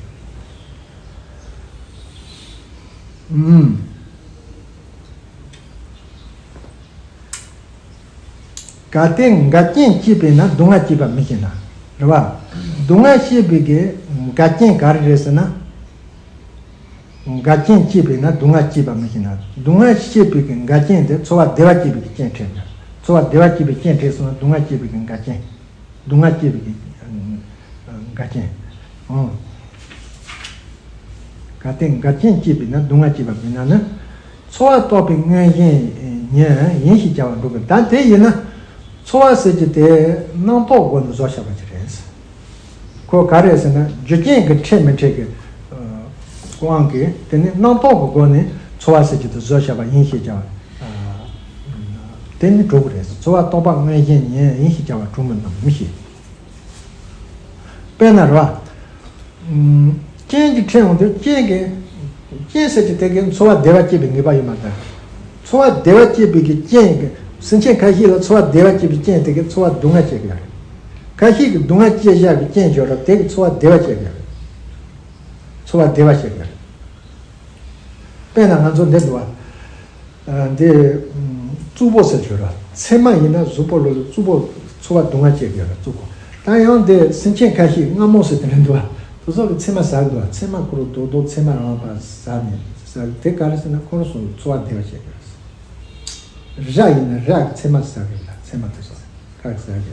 ཨུམ། གལ་ཏེ་འགལ་རྐྱེན་སྐྱེས་པས་ན་སྡུག་བསྔལ་སྐྱེས་པ་མི་ཤེས་ན། རེད་བ། སྡུག་བསྔལ་སྐྱེས་པའི་གི་འགལ་རྐྱེན་ག་རེ་རེད་ཟེར་ན། འགལ་རྐྱེན་སྐྱེས་པས་ན་སྡུག་བསྔལ་སྐྱེས་པ་མི་ཤེས་ན། སྡུག་བསྔལ་སྐྱེས་པའི་གི་འགལ་རྐྱེན་དེ་ཚོར་བ་བདེ་བ་སྐྱེས་པའི་གི་རྐྱེན་འཕྲད་ན། ཚོར་བ་བདེ་བ་སྐྱེས་པའི་རྐྱེན་འཕྲད་སོང་ན་སྡུག་བསྔལ་སྐྱེས་པའི་གི་འགལ་རྐྱེན། སྡུག་བསྔལ་སྐྱེས་པའི་གི་འགལ་རྐྱེན། ཨང་། གལ་ཏེ་འགལ་རྐྱེན་སྐྱེས་པས་ན་སྡུག་བསྔལ་སྐྱེས་པ་མིན་ན་ནི། ཚོར་བ་རྟོག་པའི་མངོན་ཞེན་ཉིད་ཡིན་ཞེས་བྱ་བར་འགྲོ་གི། ད་དེ་ཡིན་ན། ཚོར་བ་ཟེར་རྒྱུ་དེ་རྣམ་རྟོག་སྒོ་ནས་བཟོ་བྱ་བ་ཅིག་རེད། ཁོ་ག་རེ་ཟེར་ན་རྒྱུ་རྐྱེན་གྱི་འཕྲད་མི་འཕྲད་ཀྱི་དབང་གིས་དེ་ནི་རྣམ་རྟོག་གི་སྒོ་ནས་ཚོར་བ་ཟེར་རྒྱུ་དེ་བཟོ་བྱ་བ་ཡིན་ཞེས་བྱ་བ། དེ་ནི་འགྲོ་གི་རེད། ཚོར་བ་རྟོག་པ་མངོན་ཞེན་ཉིད་ཡིན་ཞེས་བྱ་བར་གྲུབ་མིན་ནམ་མི་ཤེས། དཔེར་ན་རེད་བ། རྐྱེན་གྱི་འཕྲད་ཡོང་དུས་རྐྱེན་གྱི། རྐྱེན་ཟེར་གྱི་དེ་གའི་ཚོར་བ་བདེ་བ་སྐྱེད་པའི་ངེས་པ་ཡོད་མ་རེད། ཚོར་བ་བདེ་བ་སྐྱེད་པའི་གི་རྐྱེན་གྱི། སེམས་ཅན་ཁ་ཤས་ལ་ཚོར་བ་བདེ་བ་སྐྱེད་པའི་རྐྱེན་དེ་གིས་ཚོར་བ་སྡུག་བསྔལ་སྐྱེ་གི་རེད། ཁ་ཤས་ཀྱིས་སྡུག་བསྔལ་སྐྱེ་བཞག་པའི་རྐྱེན་བརྗོད་ར་དེ་གིས་ཚོར་བ་བདེ་བ་སྐྱེ་གི་རེད། ཚོར་བ་བདེ་བ་སྐྱེ་གི་རེད། དཔེར་ན་ང་ཚོ་འདི་འདུག་བ། ཨ། འདི་ཨམ། རྩུབ་པོ་ཟེར་གྱི་ཡོད་ར། ཚེར་མ་ཡིན་ན་གཟུགས་པོ་ལ་རྩུབ་པོ་ཚོར་བ་སྡུག་བསྔལ་སྐྱེ་གི་ཡོད་ར། རྩུབ་པོ། ད་ཡང་འདི་སེམས་ཅན་ཁ་ཤས་རྔ་མོང་ཟེར་དེ་འདྲ་འདུག་བ། དེ་ཚོ་གིས་ཚེར་མ་ཟ་གི་འདུག་བ། ཚེར་མ་ཁོ་རང་རྡོག་རྡོག་ཚེར་མ་རང་ཕར་ཟ་ནས་ཟ་གི། དེ་ག་རེ་ཟེར་ན་ཁོ་རང་ཚོ་ཚོར་བ་བདེ་བ་སྐྱེ་གི་རེད། ར་ཡིན་ན་ར་གིས་ཚེར་མ་ཟ་གི་རེད་ལ། ཚེར་མ་དེ་ཚོ་ཁ་གིས་ཟ་གི་རེད།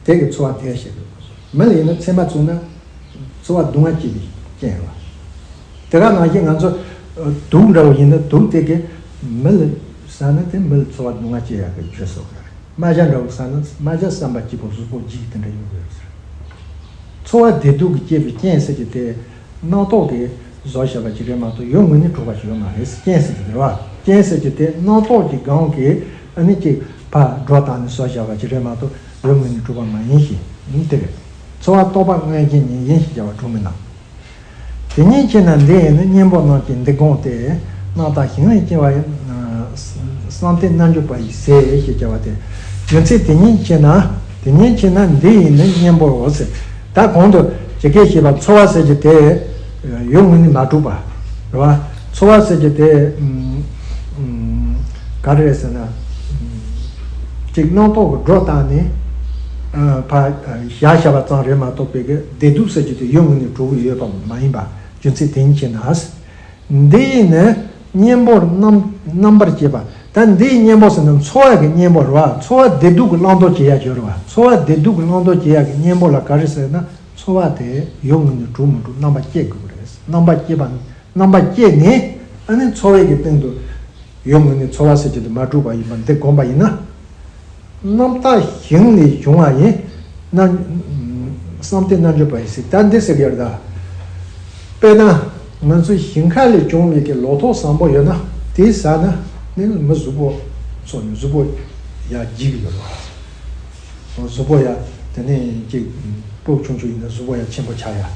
དེ་གིས་ཚོར་བ་བདེ་བ་སྐྱེ་གི་རེད། མི་ལ་ཡིན་ན་ཚེར་མ་བཙུགས་ན་ཚོར་བ་སྡུག་བསྔལ་སྐྱེ་བའི་རྐྱེན་རེད་བ། དེ་ག་ནང་བཞིན་ང་ཚོ་ཨ། དུག་འདྲ་བོ་ཡིན་ན་དུག་དེ་གིས་མི་ལ་ཟ་ན་དེ་མི་ལ་ཚོར་བ་སྡུག་བསྔལ་སྐྱེ་ཡག་གི་རྒྱུ་བཟོ་གི་རེད། རྨ་བྱ་འདྲ་བོ་ཟ་ན་རྨ་བྱ་བསམ་པ་སྐྱིད་པོ་གཟུགས་པོ་ལྗིད་དེ་འདྲ་ཡོང་གི་རེད། ཚོར་བ་བདེ་སྡུག་གི་སྐྱེད་པའི་རྐྱེན་ཟེར་གྱི་དེ་རྣམ་རྟོག་གིས་བཟོ་བཞག་པ་ཅིག་རེད་མ་གཏོགས་ཡུལ་དངོས་ནས་གྲུབ་པ་ཞིག་ཡོད་མ་རེད། རྐྱེན་ཟེར་གྱི་དེ་རེད་བ། རྐྱེན་ཟེར་གྱི་དེ་རྣམ་རྟོག་གི་སྒང་གིས་ཨ་ནི་ཅིག་ཕར་སྒྲོ་བཏགས་ནས་བཟོ་བཞག་པ་ཅིག་རེད་མ་གཏོགས་ཡུལ་དངོས་ནས་གྲུབ་པ་མ་ཡིན་ཞེས་དེ་རེད། ཚོར་བ་རྟོག་པ་དངོས་ཀྱི་ཉིད་ཡིན་ཞེས་བྱ་བ་གྲུབ་མིན་ནམ། དེ་ཉིད་ཕྱིར་ན་འདི་ཡིས་ནི་གཉེན་པོ་རྣམས་ཀྱི་འདི་བསྒོམས་ཏེ། རྣམ་དག་ཞིང་ལས་སྐྱེ་བ་ཡི། བསམ་གཏན་རྣལ་འབྱོར་པ་ཡི་ཟས་ཞེས་བྱ་བ་སྟེ། རྒྱུ་མཚན་དེ་ཉིད་ཕྱིར་ན། དེ་ཉིད་ཕྱིར་ན་འདི་ཡིས་ནི་གཉེན་པོའོ་ཟེར། ད་གོང་དུ་ཇི་སྐད་བཤད་པ་ཚོར་བ་ཟེར་གྱི་དེ་ཡུལ་དངོས་ནས་མ་གྲུབ་པ་རེད་བ། ཚོར་བ་ཟེར་གྱི་དེ་ཨམ། ཨམ། ག་རེ་རེད་ཟེར་ན། ཅིག་རྣམ་རྟོག་གི་སྒྲོ་བཏགས་ནས་ཨ། ཕར་བཞག་བཞག་པ་ཙམ་རེད་མ་གཏོགས་པའི་གི་བདེ་སྡུག་ཟེར་གྱི་དེ་ཡུལ་དངོས་ནས་གྲུབ་ཀྱི་ཡོད་པ་མ་ཡིན་པ། རྒྱུ་མཚན་དེ་ཉིད་ཕྱིར་ན། འདི་ཡིས་ནི་གཉེན་པོར་རྣམ་རྣམ་པར་བཅད་པ། ད་འདི་ཡི་གཉེན་པོ་ཟེར་ན་ཚོར་བ་གི་གཉེན་པོ་རེད་བ། ཚོར་བ་བདེ་སྡུག་གི་བླང་དོར་བྱེད་ཡ་ཅིག་ཡོད་རེད་བ། ཚོར་བ་བདེ་སྡུག་གི་བླང་དོར་བྱེད་ཡ་གི་གཉེན་པོ་ལ་ག་རེ་ཟེར་ན། ཚོར་བ་དེ་ཡུལ་དངོས་ནས་གྲུབ་མི་གྲུབ་རྣམ་པར་བཅད་དགོས་ཀྱི་རེད། རྣམ་པར་བཅད་པ། རྣམ་པར་བཅད་ནས་ཨ་ནི་ཚོར་བའི་གི་སྟེང་དུ་ཡུལ་དངོས་ནས་ཚོར་བ་ཟེར་གྱི་དེ་མ་གྲུབ་པ་ཡིན་པ་འདི་བསྒོམས་པ་ཡིན་ན། རྣམ་དག་ཞིང་ལས་བྱུང་བ་ཡི། རྣམ། བསམ་གཏན་རྣལ་འབྱོར་པ་ཡི་ཟས། ད་འདི་ཟེར་གྱི་ཡོད་རེད་ད། དཔེར་ན་ང་ཚོའི་ཞིང་ཁ་ལས་བྱུང་བའི་གི་ལོ་ཏོག་བཟང་པོ་ཡོད་ན་དེ་ཟ་ན་ནི་མི་གཟུགས་པོ་ཚོ་ནི་གཟུགས་པོ་ཡ་ལྗིད་ཀྱི་ཡོད་རེད། གཟུགས་པོ་ཡ་དེ་ནས་ཅིག་སྤུ་ཆུང་ཆུང་ཡིན་ན་གཟུགས་པོ་ཡ་ཆེན་པོ་ཆགས་ཡ།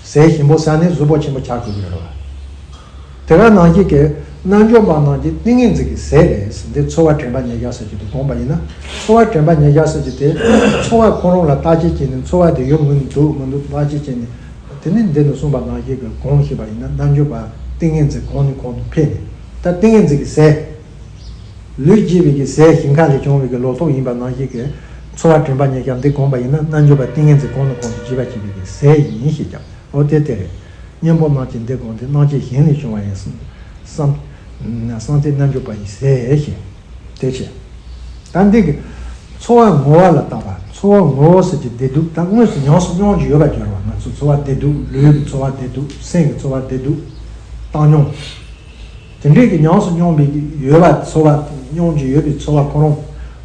ཟས་ཞིམ་པོ་ཟ་ནས་གཟུགས་པོ་ཆེན་པོ་ཆགས་དགོས་ཀྱི་ཡོད་རེད་བ། དེ་ག་ནང་བཞིན་གྱི་རྣལ་འབྱོར་པ་རྣམས་ཀྱི་ཏིང་ངེ་འཛིན་གྱི་ཟས་རེད། འདི་ཚོར་བ་དྲན་པ་ཉེར་བཞག་ཟེར་གྱི་འདུག་དགོངས་པ་ཡིན་ན། ཚོར་བ་དྲན་པ་ཉེར་བཞག་ཟེར་གྱི་དེ་ཚོར་བ་ཁོ་རང་ལ་བརྟག་དཔྱད་བྱས་ནས་ཚོར་བ་དེ་ཡོད་མིན་འདུག་མི་འདུག་བརྟག་དཔྱད་བྱས་ནས། དེ་ནས་འདི་ནས་གསུངས་པ་ནང་བཞིན་གྱི་གོང་ཞེས་པ་ཡིན་ན་རྣལ་འབྱོར་པ་ཏིང་ངེ་འཛིན་གོང་ནས་གོང་དུ་འཕེལ་ནས། ད་ཏིང་ངེ་འཛིན་གྱི་ཟས། ལུས་དགྱེས་པའི་གི་ཟས་ཞིང་ཁ་ལས་བྱུང་བའི་གི་ལོ་ཏོག་ཡིན་པ་ནང་བཞིན་གྱི་ཚོར་བ་དྲན་པ་ཉེར་བཞག་འདི་བསྒོམས་པ་ཡིན་ན་རྣལ་འབྱོར་པ་ཏིང་ངེ་འཛིན་གོང་ནས་གོང་དུ་རྒྱས་པ་བྱེད་པའི་གི་ཟས་ཡིན་ཞེས་ཀྱང་འོ་དེ་དེ་རེད། གཉེན་པོ་རྣམས་ཀྱི་འདི་བསྒོམས་ཏེ། རྣམ་དག་ཞིང་ལས་བྱུང་བ་ཡི། བསམ། བསམ་གཏན་རྣལ་འབྱོར་པ་ཡི་ཟས་ཞེས། དེ་བྱས། ད་འདི་གི་ཚོར་བ་ངོ་བོ་ལ་བརྟག་པ། ཚོར་བ་ངོ་བོ་ཟེར་གྱི་བདེ་སྡུག་ད་དངོས་སུ་ཉམས་སུ་མྱོང་གི་ཡོད་པ་གྱུར་བ། ང་ཚོ་ཚོར་བ་བདེ་སྡུག་ལུས་ཀྱི་ཚོར་བ་བདེ་སྡུག་སེམས་ཀྱི་ཚོར་བ་བདེ་སྡུག་བཏང་མྱོང་། དེ་འདྲས་ཀྱི་ཉམས་སུ་མྱོང་བའི་ཡོད་པ་ཚོར་བ་མྱོང་གི་ཡོད་པའི་ཚོར་བ་ཁོ་རང་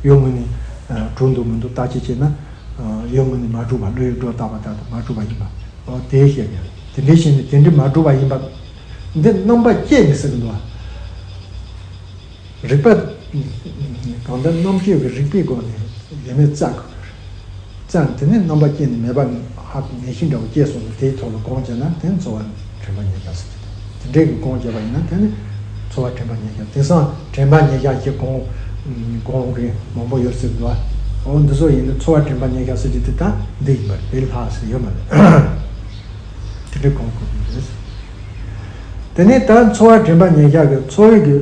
ཡུལ་དངོས་ནས་གྲུབ་འདུག་མི་འདུག་བརྟག་དཔྱད་བྱས་ན། ཡུལ་དངོས་ནས་མ་གྲུབ་པ། བློས་སྒྲོ་བཏགས་པ་ལྟར་དུ་མ་གྲུབ་པ་ཡིན་པ། འོ་དེ་བཤད་ཀྱི་རེད། དེ་འདྲའི་ཕྱིར་ནི་དེ་འདྲའི་མ་གྲུབ་པ་ཡིན་པ། འདི་རྣམ་པ་བཅད་ནས་ཟེར་གྱི་འདུག་བ། རིག་པ། གང་ལྟར་རྣམ་དཔྱོད་ཀྱི་རིག་པའི་སྒོ་ནས་ཡོད་མེད་བཙལ་དགོས་ཀྱི་རེད། བཙལ་ནས་དེ་ནས་རྣམ་པ་བཅད་ནས་མེད་པ་ཧ་གོ་ངེས་ཤེས་འདྲ་བོ་སྐྱེས་སོང་ན་དེའི་ཐོག་ལ་སྒོམ་བྱས་ན་དེ་ཚོར་བ་དྲན་པ་ཉེར་བཞག་ཟེར་གྱི་འདུག་དེ་འདྲའི་གི་སྒོམ་བྱས་པ་ཡིན་ན་དེ་ནི་ཚོར་བ་དྲན་པ་ཉེར་བཞག་དེང་སང་དྲན་པ་ཉེར་བཞག་ཞེས་སྒོམ་སྒོམ་གྱི་མང་པོ་ཡོད་ཟེར་གྱི་འདུག་བ། འོ་འདི་ཚོ་ཡིན་ན་ཚོར་བ་དྲན་པ་ཉེར་བཞག་ཟེར་གྱི་དེ་ད་འདི་ཡིན་པ་རེད། དེ་ལྷག་ཟེར་ཡོད་མ་རེད། དེ་འདྲའི་སྒོམ་དགོས་ཀྱི་རེད། དེ་ནས་ད་ཚོར་བ་དྲན་པ་ཉེར་བཞག་གི་ཚོར་བའི་གི་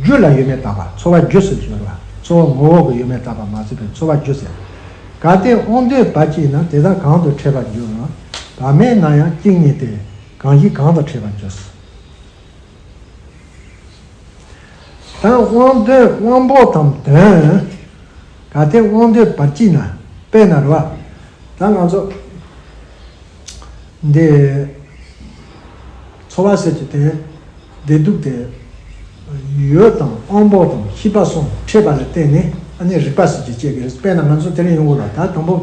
རྒྱུ་ལ་ཡོད་མེད་བརྟག་པ། ཚོར་བ་རྒྱུ་ཟེར་གྱི་ཡོད་རེད་བ། ཚོར་བ་ངོ་བོ་གི་ཡོད་མེད་བརྟག་པ་མ་ཟད་པའི་ཚོར་བ་རྒྱུ་ཟེར། གལ་ཏེ་དབང་དོན་བར་གཅིག་ན་དེ་དག་གང་དུ་འཕྲད་པར་འགྱུར་རམ། བར་མེད་ན་ཡང་གཅིག་ཉིད་དེ། གང་ཞིག་གང་དང་འཕྲད་པར་འགྱུར། ད་དབང་དོན་དབང་པོ་དང་དོན། གལ་ཏེ་དབང་དོན་བར་གཅིག་ན། དཔེར་ན་རེད་བ། ད་ང་ཚོ་འདི་ཚོར་བ་ཟེར་གྱི་དེ་བདེ་སྡུག་དེ་ཡུལ་དང་དབང་པོ་དང་ཤེས་པ་གསུམ་འཕྲད་པ་ལ་བརྟེན་ནས་ཨ་ནི་རིག་པ་ཟེར་གྱི་སྐྱེ་གི་རེད། དཔེར་ན་ང་ཚོ་དེ་རིང་ཡོང་གི་རེད། ད་དང་པོ་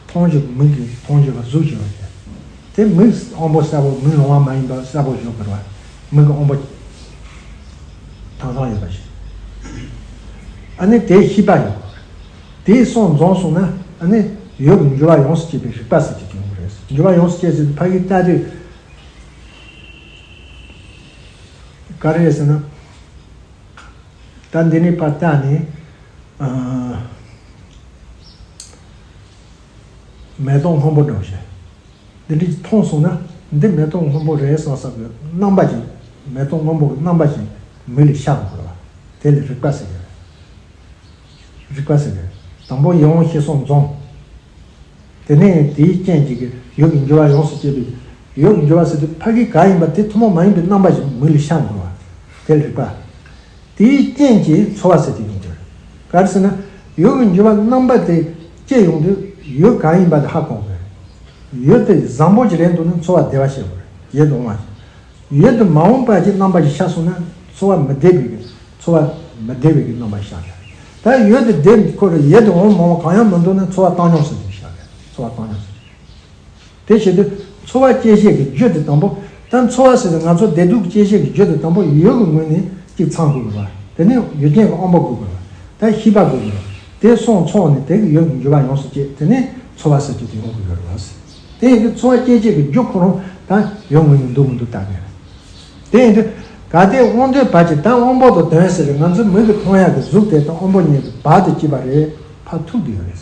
མཐོང་རྒྱུ་མིག་གིས་མཐོང་རྒྱུ་ལ་གཟུགས་ཞེས་པ་དེ། དེ་མིག་དབང་པོ་གསལ་པོ་མིག་ལོང་བ་མ་ཡིན་པ་གསལ་པོ་བཞག་གི་རེད་བ། མིག་གི་དབང་པོ་དྭངས་སང་ཡོད་པ་ཞིག་ཨ་ནི་དེའི་ཤེས་པ་ཡོད་དགོས་རེད། དེའི་སོང་འཛོམས་སོང་ན་ཨ་ནི་ཡུལ་གྱི་འགྱུར་བ་ཡོངས་སུ་བྱེད་པའི་རིག་པ་ཟེར་གྱི་དེ་ཡོང་གི་རེད། འགྱུར་བ་ཡོངས་སུ་བྱེད་ཟེར་དུས་ཕ་གིའི་ལྟ་དུས་ག་རེ་རེད་ཟེར་ན། ད་འདི་ནས་ཕར་བལྟས་ནས། ཨ། མེ་ཏོག་སྔོན་པོ་འདྲ་བོ་ཞིག་འདི་འདྲ་མཐོང་སོང་ན། འདི་མེ་ཏོག་སྔོན་པོ་རེད་བསམ་བསམ་གྱི་རྣམ་པ་ཅིག་མེ་ཏོག་སྔོན་པོ་གི་རྣམ་པ་ཅིག་མིག་ལ་ཤར་དགོས་པ། དེ་ལ་རིག་པ་ཟེར་གྱི་རེད། རིག་པ་ཟེར་གྱི་རེད། དང་པོ་ཡིད་དབང་ཤེས་སོགས་འཛོམས། དེ་ནས་དེའི་རྐྱེན་གྱིས་ཡིད་ཀྱི་འགྱུ་བ་ཡོངས་སུ་སྐྱེས་པའི། ཡིད་ཀྱི་འགྱུ་བ་ཟེར་དུས་ཕ་གི་ག་ཡིན་པ་དེ་ཐུན་མོང་མ་ཡིན་པའི་རྣམ་པ་ཞིག་མིག་ལ་ཤར་དགོས་པ། དེ་ལ་རིག་པ། དེའི་རྐྱེན་གྱིས་ཚོར་བ་ཟེར་དེ་ཡོང་གི་རེད། ག་རེ་ཟེར་ན། ཡིད་ཀྱི་འགྱུ་བ་རྣམ་པ་དེ་སྐྱེ་ཡོང་དུས་ཡིད་གང་ཡིན་པ་དེ་ཧ་གོ་དགོས་རེད། ཡིད་དེ་བཟང་པོ་ཅིག་རེད་འདུག་ན་ཚོར་བ་བདེ་བ་སྐྱེ་དགོས་རེད། ཡིད་དུ་འོང་བ་ཞིག་ཡིད་དུ་མ་འོང་བ་ཅིག་རྣམ་པ་ཞིག་ཤར་སོང་ན་ཚོར་བ་མི་བདེ་བའི་གི་ཚོར་བ་མི་བདེ་བའི་གི་རྣམ་པ་ཤར་གི་རེད། ད་ཡིད་དུ་བདེ་ཁོ་རེ་ཡིད་དུ་འོང་མ་འོང་གང་ཡང་མི་འདུག་ན་ཚོར་བ་བཏང་སྙོམས་སུ་དེ་ཤར་གི་རེད། ཚོར་བ་བཏང་སྙོམས་སུ། དེ་བྱེད་དུས་ཚོར་བ་སྐྱེད་བྱེད་ཀྱི་རྒྱུ་དེ་དང་པོ། ད་ཚོར་བ་ཟེར་དུས་ང་ཚོ་བདེ་སྡུག་སྐྱེད་བྱེད་ཀྱི་རྒྱུ་དེ་དང་པོ་ཡིད་ཀྱི་ངོས་ནས་གཅིག་ཚང་དགོས་པ། དེ་ནས་ཡུལ་ཅན་གྱི་དབང་པོ་དགོས་པ། ད་ཤེས་པ་དགོས་པ། དེ་སོང་ཚོགས་ནས་དེ་གི་ཡིད་ཀྱི་འགྱུ་བ་ཡོངས་སུ་སྐྱེས། དེ་ནས་ཚོར་བ་ཟེར་རྒྱུ་དེ་ཡོང་དགོས་པ་རེད། དེ་ཡིན་དུས་ཚོར་བ་སྐྱེད་བྱེད་ཀྱི་རྒྱུ་ཁོ་རང་ད་ཡིད་ངོས་ནས་འདུག་མི་འདུག་བལྟ་དགོས། དེ་ཡིན་དུས་གལ་ཏེ་དབང་དོན་བར་གྱི། ད་དབང་པོ་དང་དོན་ཟེར་ང་ཚོའི་མིག་གིས་མཐོང་ཡག་གི་གཟུགས་དེ་དང་དབང་པོ་གཉིས་ཀྱི་བར་དུ་སྐྱེས་པ་རེད། ཕར་ཐུག་བསྡད་ཡོད་རེད།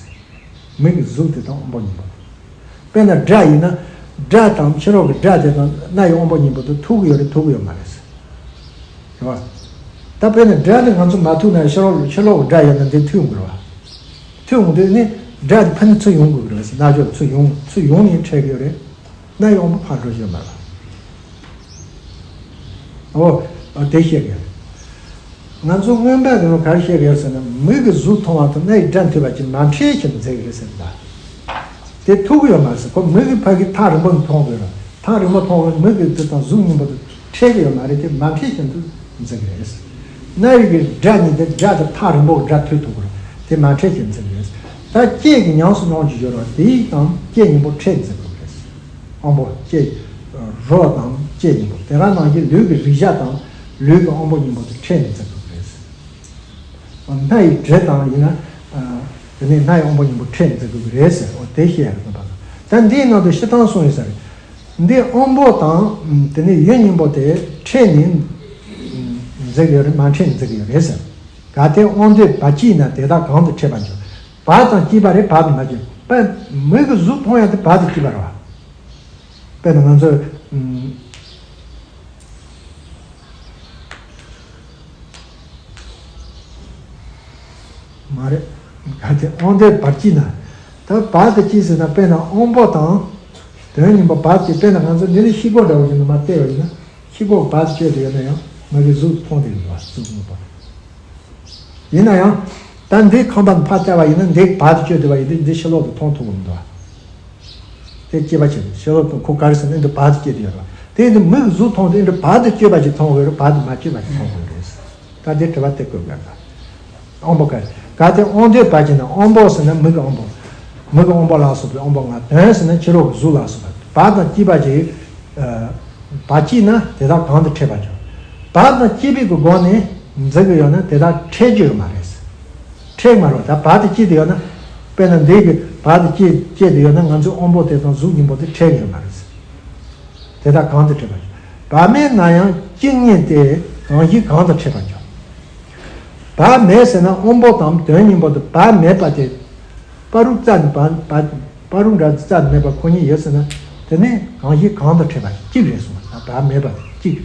མིག་གི་གཟུགས་དེ་དང་དབང་པོ་གཉིས་པོ། དཔེར་ན་སྒྲ་ཡིན་ན། སྒྲ་དང་ཕྱི་རོལ་གྱི་སྒྲ་དེ་དང་རྣ་ཡི་དབང་པོ་གཉིས་པོ་དེ་ཐུག་གི་ཡོད་རེད་ཐུག་གི་ཡོད་མ་རེད། རེད་བ། ད་དཔེར་ན་སྒྲ་དེ་ང་ཚོ་མ་ཐུག་ན་ཕྱི་རོལ་ཕྱི་ལོགས་ཀྱི་སྒྲ་ཡིན་ན་འདི་ཐུག་ཡོང་གི་རེད་བ། ཐུག་ཡོང་དུས་ནི་སྒྲ་དེ་ཕར་ནས་ཚུར་ཡོང་དགོས་ཀྱི་རེད་བ། རྣ་ཅོག་ཚུར་ཡོང་ཚུར་ཡོང་ནས་འཕྲད་ཀྱི་ཡོད་རེད། རྣ་ཡི་དབང་པོ་ཕར་འགྲོ་ཡོད་མ་རེད་བ། འོ། འོ་དེ་བཤད་ཀྱི་ཡོད་རེད། ང་ཚོ་སྔོན་མ་དེ་ནང་ག་རེ་བཤད་ཀྱི་ཡོད་ཟེར་ན། མིག་གི་གཟུགས་མཐོང་བ་དང་རྣ་ཡི་སྒྲ་ཐོས་པ་གཅིག་མ་འཕྲད་ཕྱིར་འཛིན་གྱི་རེད་ཟེར་ད། དེ་ཐུག་གི་ཡོད་མ་རེད་ཟེར། ཁོ་མིག་གིས་ཕ་གི་ཐག་རིང་པོ་ནས་མཐོང་དགོས་ར། ཐག་རིང་པོ་མཐོང་བས་མིག་གི་དེ་དང་གཟུགས་གཉིས་པོ་དེ་འཕྲད་ཀྱི་ཡོད་མ་རེད། དེ་མ་འཕྲད་ཕྱིར་དུ་འཛིན་གྱི་རེད་ཟེར། རྣ་ཡི་གི་སྒྲ་གཉིས་དེ་སྒྲ་དེ་ཐག་རིང་པོ་གི་སྒྲ་ཐོས་ཐུབ་ཀྱི་རེད། དེ་མ་འཕྲད་ཕྱིར་འཛིན་གྱི་རེད་ཟེར། ད་ལྕེ་གི་ཉམས་སུ་མྱོང་བྱེད་ཡོད་ར། དེ་དང་ལྕེ་གཉིས་པོ་འཕྲད་འཛིན་དགོས་ཀྱི་རེད་ཟེར། དབང་པོ་ལྕེ། རོ་དང་ལྕེ་གཉིས་པོ། དེ་ག་ནང་བཞིན་ལུས་ཀྱི་རེག་བྱ་དང་ལུས་ཀྱི་དབང་པོ་གཉིས་པོ་དེ་འཕྲད་ནས་འཛིན་དགོས་ཀྱི་རེད། སྣ་ཡི་དྲི་དང་ཡིན་ན། དེ་ནས་སྣ་ཡི་དབང་པོ་གཉིས་པོ་འཕྲད་ནས་འཛིན་དགོས་ཀྱི་རེད་ཟེར། འོ་དེ་བཤད་ཡག་གི་དོན་པ་དང་། ད་འདིའི་ནང་དུ་སྤྱིར་བཏང་གསུངས་ཡོད་ས་རེད། འདི་དབང་པོ་དང་དེ་ནས་ཡིད་གཉིས་པོ་དེ་འཕྲད་ནས་འཛིན་གྱི་ཡོད་རེད། མ་འཕྲད་ནས་འཛིན་གྱི་ཡོད་རེད་ཟེར། གལ་ཏེ་དབང་དོན་བར་གཅིག་ན་དེ་དག་གང་དུ་འཕྲད་པར་འགྱུར། བར་དང་གཅིག་པ་རེད། བར་དུ་མ་གཅིག་པ། མིག་གི་གཟུགས་མཐོང་ཡག་དེ་བར་དུ་གཅིག་པ་རེད་བ། དཔེར་ན་ང་ཚོས། མ་རེད། གལ་ཏེ་དབང་དོན་བར་གཅིག་ན། ད་བར་དུ་གཅིག་ཟེར་ན་དཔེར་ན་དབང་པོ་དང་དོན་གཉིས་པོ་བར་གཅིག་དཔེར་ན་ང་ཚོ་འདི་ནི་ཤེལ་སྒོ་འདྲ་བོ་ཞིག་ནང་མར་བལྟས་པ་ཡིན་ན། ཤེལ་སྒོ་བར་དུ་གཅོད་དེ་ཡོད་ན་ཡང་མིག་གིས་གཟུགས་མཐོང་དེ་ཡིན་པ། གཟུགས་མཐོང་བ། ཡིན་ན་ཡང་། ད་འདི་ཁང་པ་ཕར་བལྟས་པ་ཡིན་ན་འདི་བར་དུ་གཅོད་དེ་བ་ཡིན་དུས་འདི་ཕྱི་ལོགས་དུ་མཐོང་ཐུབ་ཀྱི་མི་འདུག་བ། དེ་སྐྱེས་པ་ཆེ་ཕྱི་ལོགས་དུ་ཁོ་ག་རེ་ཟེར་ན་འདི་བར་དུ་གཅོད་དེ་ཡོད་རེད་བ། དེ་ཡིན་དུས་མིག་གིས་གཟུགས་མཐོང་དུས་འདི་བར་དུ་གཅོད་པ་ཞིག་མཐོང་དགོས་རེད། བར་དུ་མ་གཅོད་པ་ཞིག་མཐོང་དགོས་རེད། ད་དེ་དྲི་བ་དེ་བཀོད་དགོས་རེད། དབང་པོ་ག་རེ། གལ་ཏེ་དབང་དོན་བར་གཅིག་ན། དབང་པོ་ཟེར་ན་མིག་གི་དབང་པོ། མིག་གི་དབང་པོ་ལ་སོགས་པའི་དབང་པོ་ལྔ། དོན་ཟེར་ན་ཕྱི་རོལ་གྱི་གཟུགས་ལ་སོགས་པ། བར་དང་གཅིག་པ་ཅིག་བར་གཅིག་ན་དེ་དག་གང་དུ་འཕྲད་པར་འགྱུར། བར་དང་གཅིག་པའི་གི་སྒོ་ནས་འཛིན་གྱི་ཡོད་ན་དེ་དག་འཕྲད་རྒྱུ་ཡོད་མ་རེད། འཕྲད་མ་རེད། ད་བར་དུ་གཅིག་དེ་ཡོད་ན། དཔེར་ན་འདི་གི་བར་དུ་གཅིག་གཅིག་དེ་ཡོད་ན་ང་ཚོའི་དབང་པོ་དེ་དང་གཟུགས་གཉིས་པོ་དེ་འཕྲད་ཀྱི་ཡོད་མ་རེད། དེ་དག་གང་དུ་འཕྲད་པར་འགྱུར། བར་མེད་ན་ཡང་གཅིག་ཉིད་དེ་གང་ཞིག་གང་དུ་འཕྲད་པར་འགྱུར། བར་མེད་ཟེར་ན་དབང་པོ་དང་དོན་གཉིས་པོ་དེ་བར་མེད་པ་དེ། བར་རུ་རྩ་ནས་བར་བར་བར་རུ་འདྲ་རྩ་ནས་མེད་པ་ཁོ་གཉིས་ཡོད་ཟེར་ན། དེ་ནས་གང་ཞིག་གང་དུ་འཕྲད་པ་གཅིག་རེད་གསུངས་པ་དང་བར་མེད་པ་དེ་གཅིག་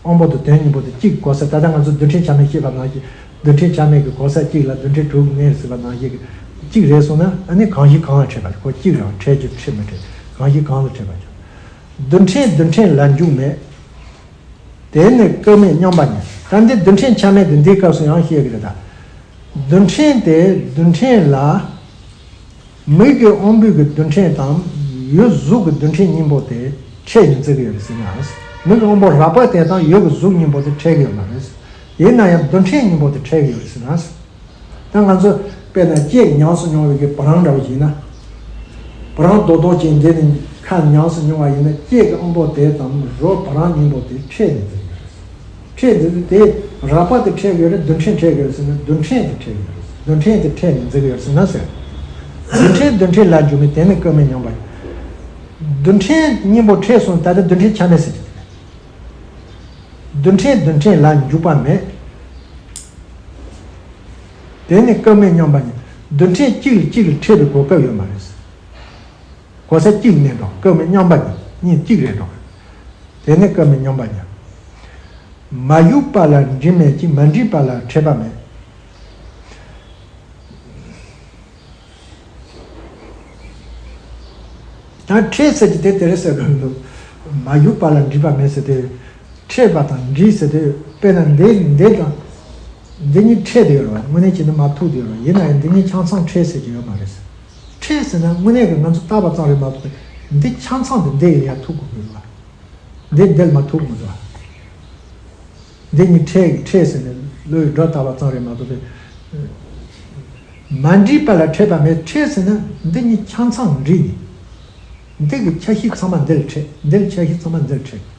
དབང་པོ་དང་དོན་གཉིས་པོ་དེ་གཅིག་གོ་ས། ད་ལྟ་ང་ཚོ་རྡུལ་ཕྲན་ཆ་མེད་བཤད་པ་ནང་བཞིན་རྡུལ་ཕྲན་ཆ་མེད་ཀྱི་གོ་ས་གཅིག་ལ་རྡུལ་ཕྲན་དྲུག་གི་གནས་ཟེར་བ་ནང་བཞིན་གཅིག་རེད་གསུངས་ན། ཨ་ནི་གང་ཞིག་གང་ལ་འཕྲད་པ་ཁོ་གཅིག་རེད་བ། འཕྲད་རྒྱུ་འཕྲད་མི་འཕྲད། གང་ཞིག་གང་ལ་འཕྲད་པ་ཀྱང་། རྡུལ་ཕྲན་རྡུལ་ཕྲན་ལ་འཇུག་མེད། དེ་ནི་སྐབས་མེད་མཉམ་པ་ཉིད། ད་འདི་རྡུལ་ཕྲན་ཆ་མེད་དེ་འདིའི་སྐབས་སུ་ཡང་བཤད་ཀྱི་རེད་ད། རྡུལ་ཕྲན་དེ་རྡུལ་ཕྲན་ལ། མིག་གི་དབང་པོའི་གི་རྡུལ་ཕྲན་དང་ཡུལ་གཟུགས་ཀྱི་རྡུལ་ཕྲན་གཉིས་པོ་དེ་འཕྲད་ནས་འཛིན་གྱི་ཡོད་ཟེར་ན། མིག་གི་དབང་པོ་རགས་པ་དེ་དང་ཡུལ་གྱི་གཟུགས་གཉིས་པོ་དེ་འཕྲད་ཀྱི་ཡོད་མ་རེད། ཡིན་ན་ཡང་རྡུལ་ཕྲན་གཉིས་པོ་དེ་འཕྲད་ཀྱི་ཡོད་ཟེར་ན། ད་ང་ཚོ་དཔེར་ན་ལྕེས་ཉམས་སུ་མྱོང་བའི་གི་བ་རང་འདྲ་བོ་ཡིན་ན། བ་རང་རྡོག་རྡོག་ཅིག་འདི་ནས་ཁ་ཉམས་སུ་མྱོང་བ་ཡིན་ན་ལྕེ་གི་དབང་པོ་དེ་དང་རོ་བ་རང་གཉིས་པོ་དེ་འཕྲད་ནས་འཛིན་གྱི་རེད། འཕྲད་འཛིན་དུས་དེ་རགས་པ་དེ་འཕྲད་ཀྱི་ཡོད་རེད། རྡུལ་ཕྲན་འཕྲད་ཀྱི་ཡོད་ཟེར་ན་རྡུལ་ཕྲན་དེ་འཕྲད་ཀྱི་ཡོད་རེད། རྡུལ་ཕྲན་དེ་འཕྲད་ནས་འཛིན་གྱི་ཡོད་ཟེར་ན་ཟེར། རྡུལ་ཕྲན་རྡུལ་ཕྲན་ལ་འཇུག་མིན་དེ་ནི་སྐབས་མེད་མཉམ་པ་ཡིན། རྡུལ་ཕྲན་གཉིས་པོ་འཕྲད་སོང་ད་ལྟ་རྡུལ་ཕྲན་ཆ་མེད་ཟེར་གྱི་རེད། རྡུལ་ཕྲན་རྡུལ་ཕྲན་ལ་འཇུག་པ་མེད། དེ་ནི་སྐབས་མེད་མཉམ་པ་ཉིད། རྡུལ་ཕྲན་གཅིག་ལ་གཅིག་ལ་འཕྲད་པའི་གོ་སྐབས་ཡོད་མ་རེད། གོ་ས་གཅིག་ནས་འགྲོ། སྐབས་མེད་མཉམ་པ་ཉིད། གཉིས་གཅིག་རེད་འགྲོ། དེ་ནི་སྐབས་མེད་མཉམ་པ་ཉིད། མ་ཞུགས་པ་ལ་འདྲིས་མེད་ཅིང་། མ་འདྲིས་པ་ལ་འཕྲད་པ་མེད། ད་འཕྲད་ཟེར་གྱི་དེ་དེ་རེད་ཟེར་གི་འདུག་མ་ཞུགས་པ་ལ་འདྲིས་པ་མེད་ཟེར་དུས། འཕྲད་པ་དང་འདྲིས་ཟེར་དུས། དཔེར་ན་འདི་འདི་དང་འདི་གཉིས་འཕྲད་དེ་ཡོད་རེད་བ། དངོས་གནས་བྱས་ན་མ་ཐུག་དེ་ཡོད་རེད་བ། ཡིན་ན་ཡང་འདི་གཉིས་ཆ་ཚང་འཕྲད་ཟེར་གྱི་ཡོད་མ་རེད། འཕྲད་ཟེར་ན་དངོས་གནས་ཀྱི་ང་ཚོ་བལྟས་པ་ཙམ་རེད་མ་གཏོགས། འདི་ཆ་ཚང་དུ་འདི་ཡི་ཡར་ཐུག་དགོས་ཀྱི་རེད་བ། འདི་འདི་ལ་མ་ཐུག་མི་འདུག་བ། འདི་གཉིས་འཕྲད་འཕྲད་ཟེར་ནས་བློ་ཡིས་སྒྲོ་བཏགས་པ་ཙམ་རེད་མ་གཏོགས་པའི། མ་འདྲིས་པ་ལ་འཕྲད་པ་མེད། འཕྲད་ཟེར་ན་འདི་གཉིས་ཆ་ཚང་འདྲིས་ནས། འདི་གི་ཆ་ཤས་ཚང་མ་འདི་ལ་འཕྲད། འདི་ལ་ཆ་ཤས་ཚང་མ་འདི་ལ་འཕྲད།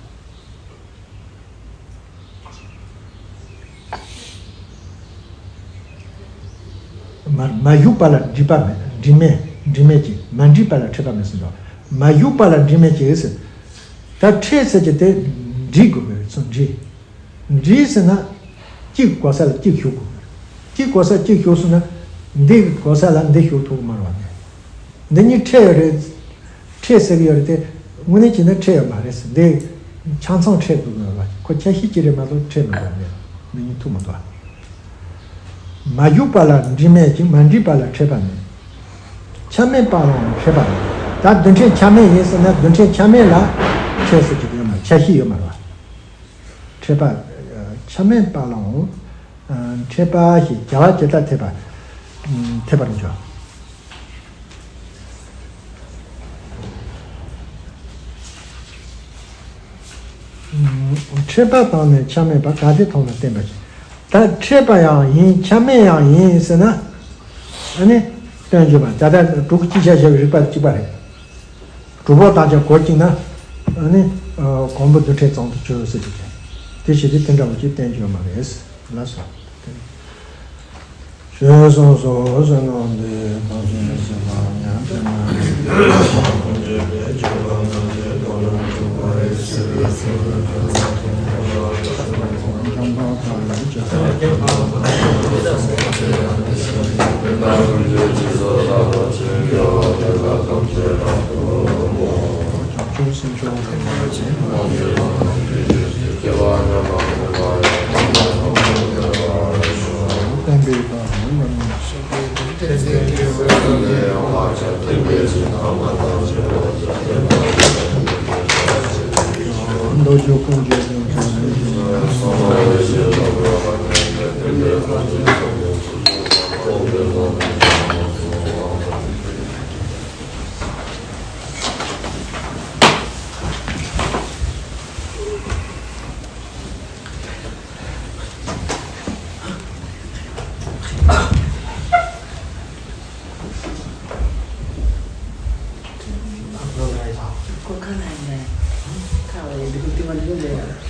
མ་མ་ཞུགས་པ་ལ་འདྲིས་པ་མེད། འདྲིས་མེད། འདྲིས་མེད་ཅིང་། མ་འདྲིས་པ་ལ་འཕྲད་པ་མེད་ཟེར་འདུག་མ་ཞུགས་པ་ལ་འདྲིས་མེད་ཅིང་ཟེར། ད་འཕྲད་ཟེར་གྱི་དེ་འདྲིས་དགོས་པའི་ཚུལ་འདྲིས། འདྲིས་ཟེར་ན་གཅིག་གོ་ས་ལ་གཅིག་ཞུགས་དགོས། གཅིག་གོ་ས་གཅིག་ཞུགས་སོང་ན་འདི་གི་གོ་ས་ལ་འདི་ཞུགས་ཐུབ་ཀྱི་མ་རེད་བ། འདི་གཉིས་འཕྲད་ཡོད་རེད། འཕྲད་ཟེར་གྱི་ཡོད་རེད་དེ། དངོས་གནས་བྱས་ན་འཕྲད་ཡོད་མ་རེད། འདི་ཆ་ཚང་འཕྲད་དགོས་ཀྱི་ཡོད་རེད་བ། ཁོ་ཆ་ཤས་གཅིག་རེད་མ་གཏོགས་འཕྲད་མི་དགོས་རེད། འདི་གཉིས་ཐུག་མི་འདུག་མ་ཞུགས་པ་ལ་འདྲིས་མེད་ཅིང་། མ་འདྲིས་པ་ལ་འཕྲད་པ་མེད། ཆ་མེད་པ་ལའང་འཕྲད་པ་མེད། ད་རྡུལ་ཕྲན་ཆ་མེད་ཡིན་ཟེར་ན་རྡུལ་ཕྲན་ཆ་མེད་ལ་འཕྲད་ཟེར་གྱི་ཡོད་མ་རེད། ཆ་ཤས་ཡོད་མ་རེད་བ། འཕྲད་པ། ཆ་མེད་པ་ལའང་འཕྲད་པ་ཞེས་བྱ་བ་ཇི་ལྟར་འཐད་པ། འཐད་པར་འགྱུར། འཕྲད་པ་དང་ནི་ཆ་མེད་པ་གལ་ཏེ་མཐོང་ལ་བརྟེན་པ་ཞིག་ད་འཕྲད་པ་ཡང་ཡིན། ཆ་མེད་ཡང་ཡིན་ཟེར་ན། ཨ་ནི་སྟོན་བརྗོད་པ་ད་ལྟ་དྲུག་གི་གཅིག་བྱ་བྱ་བའི་རིགས་པ་གཅིག་པ་རེད། དྲུག་པོ་དང་ཀྱང་གོ་གཅིག་ན། ཨ་ནི་གོང་བུ་རྡུལ་ཕྲན་ཙམ་དུ་གྱུར་ཟེར་གྱི་དེ་བྱེད་དུས་དེ་འདྲ་བོ་ཅིག་བསྟན་རྒྱུ་ཡོད་མ་རེད་ལ་སོགས། ཞེས་གསུངས་སོ། ཟེར་ནོ་འདི་དང་ཞེས་ཟེར་ན་ཉམས་ཀྱི་ན།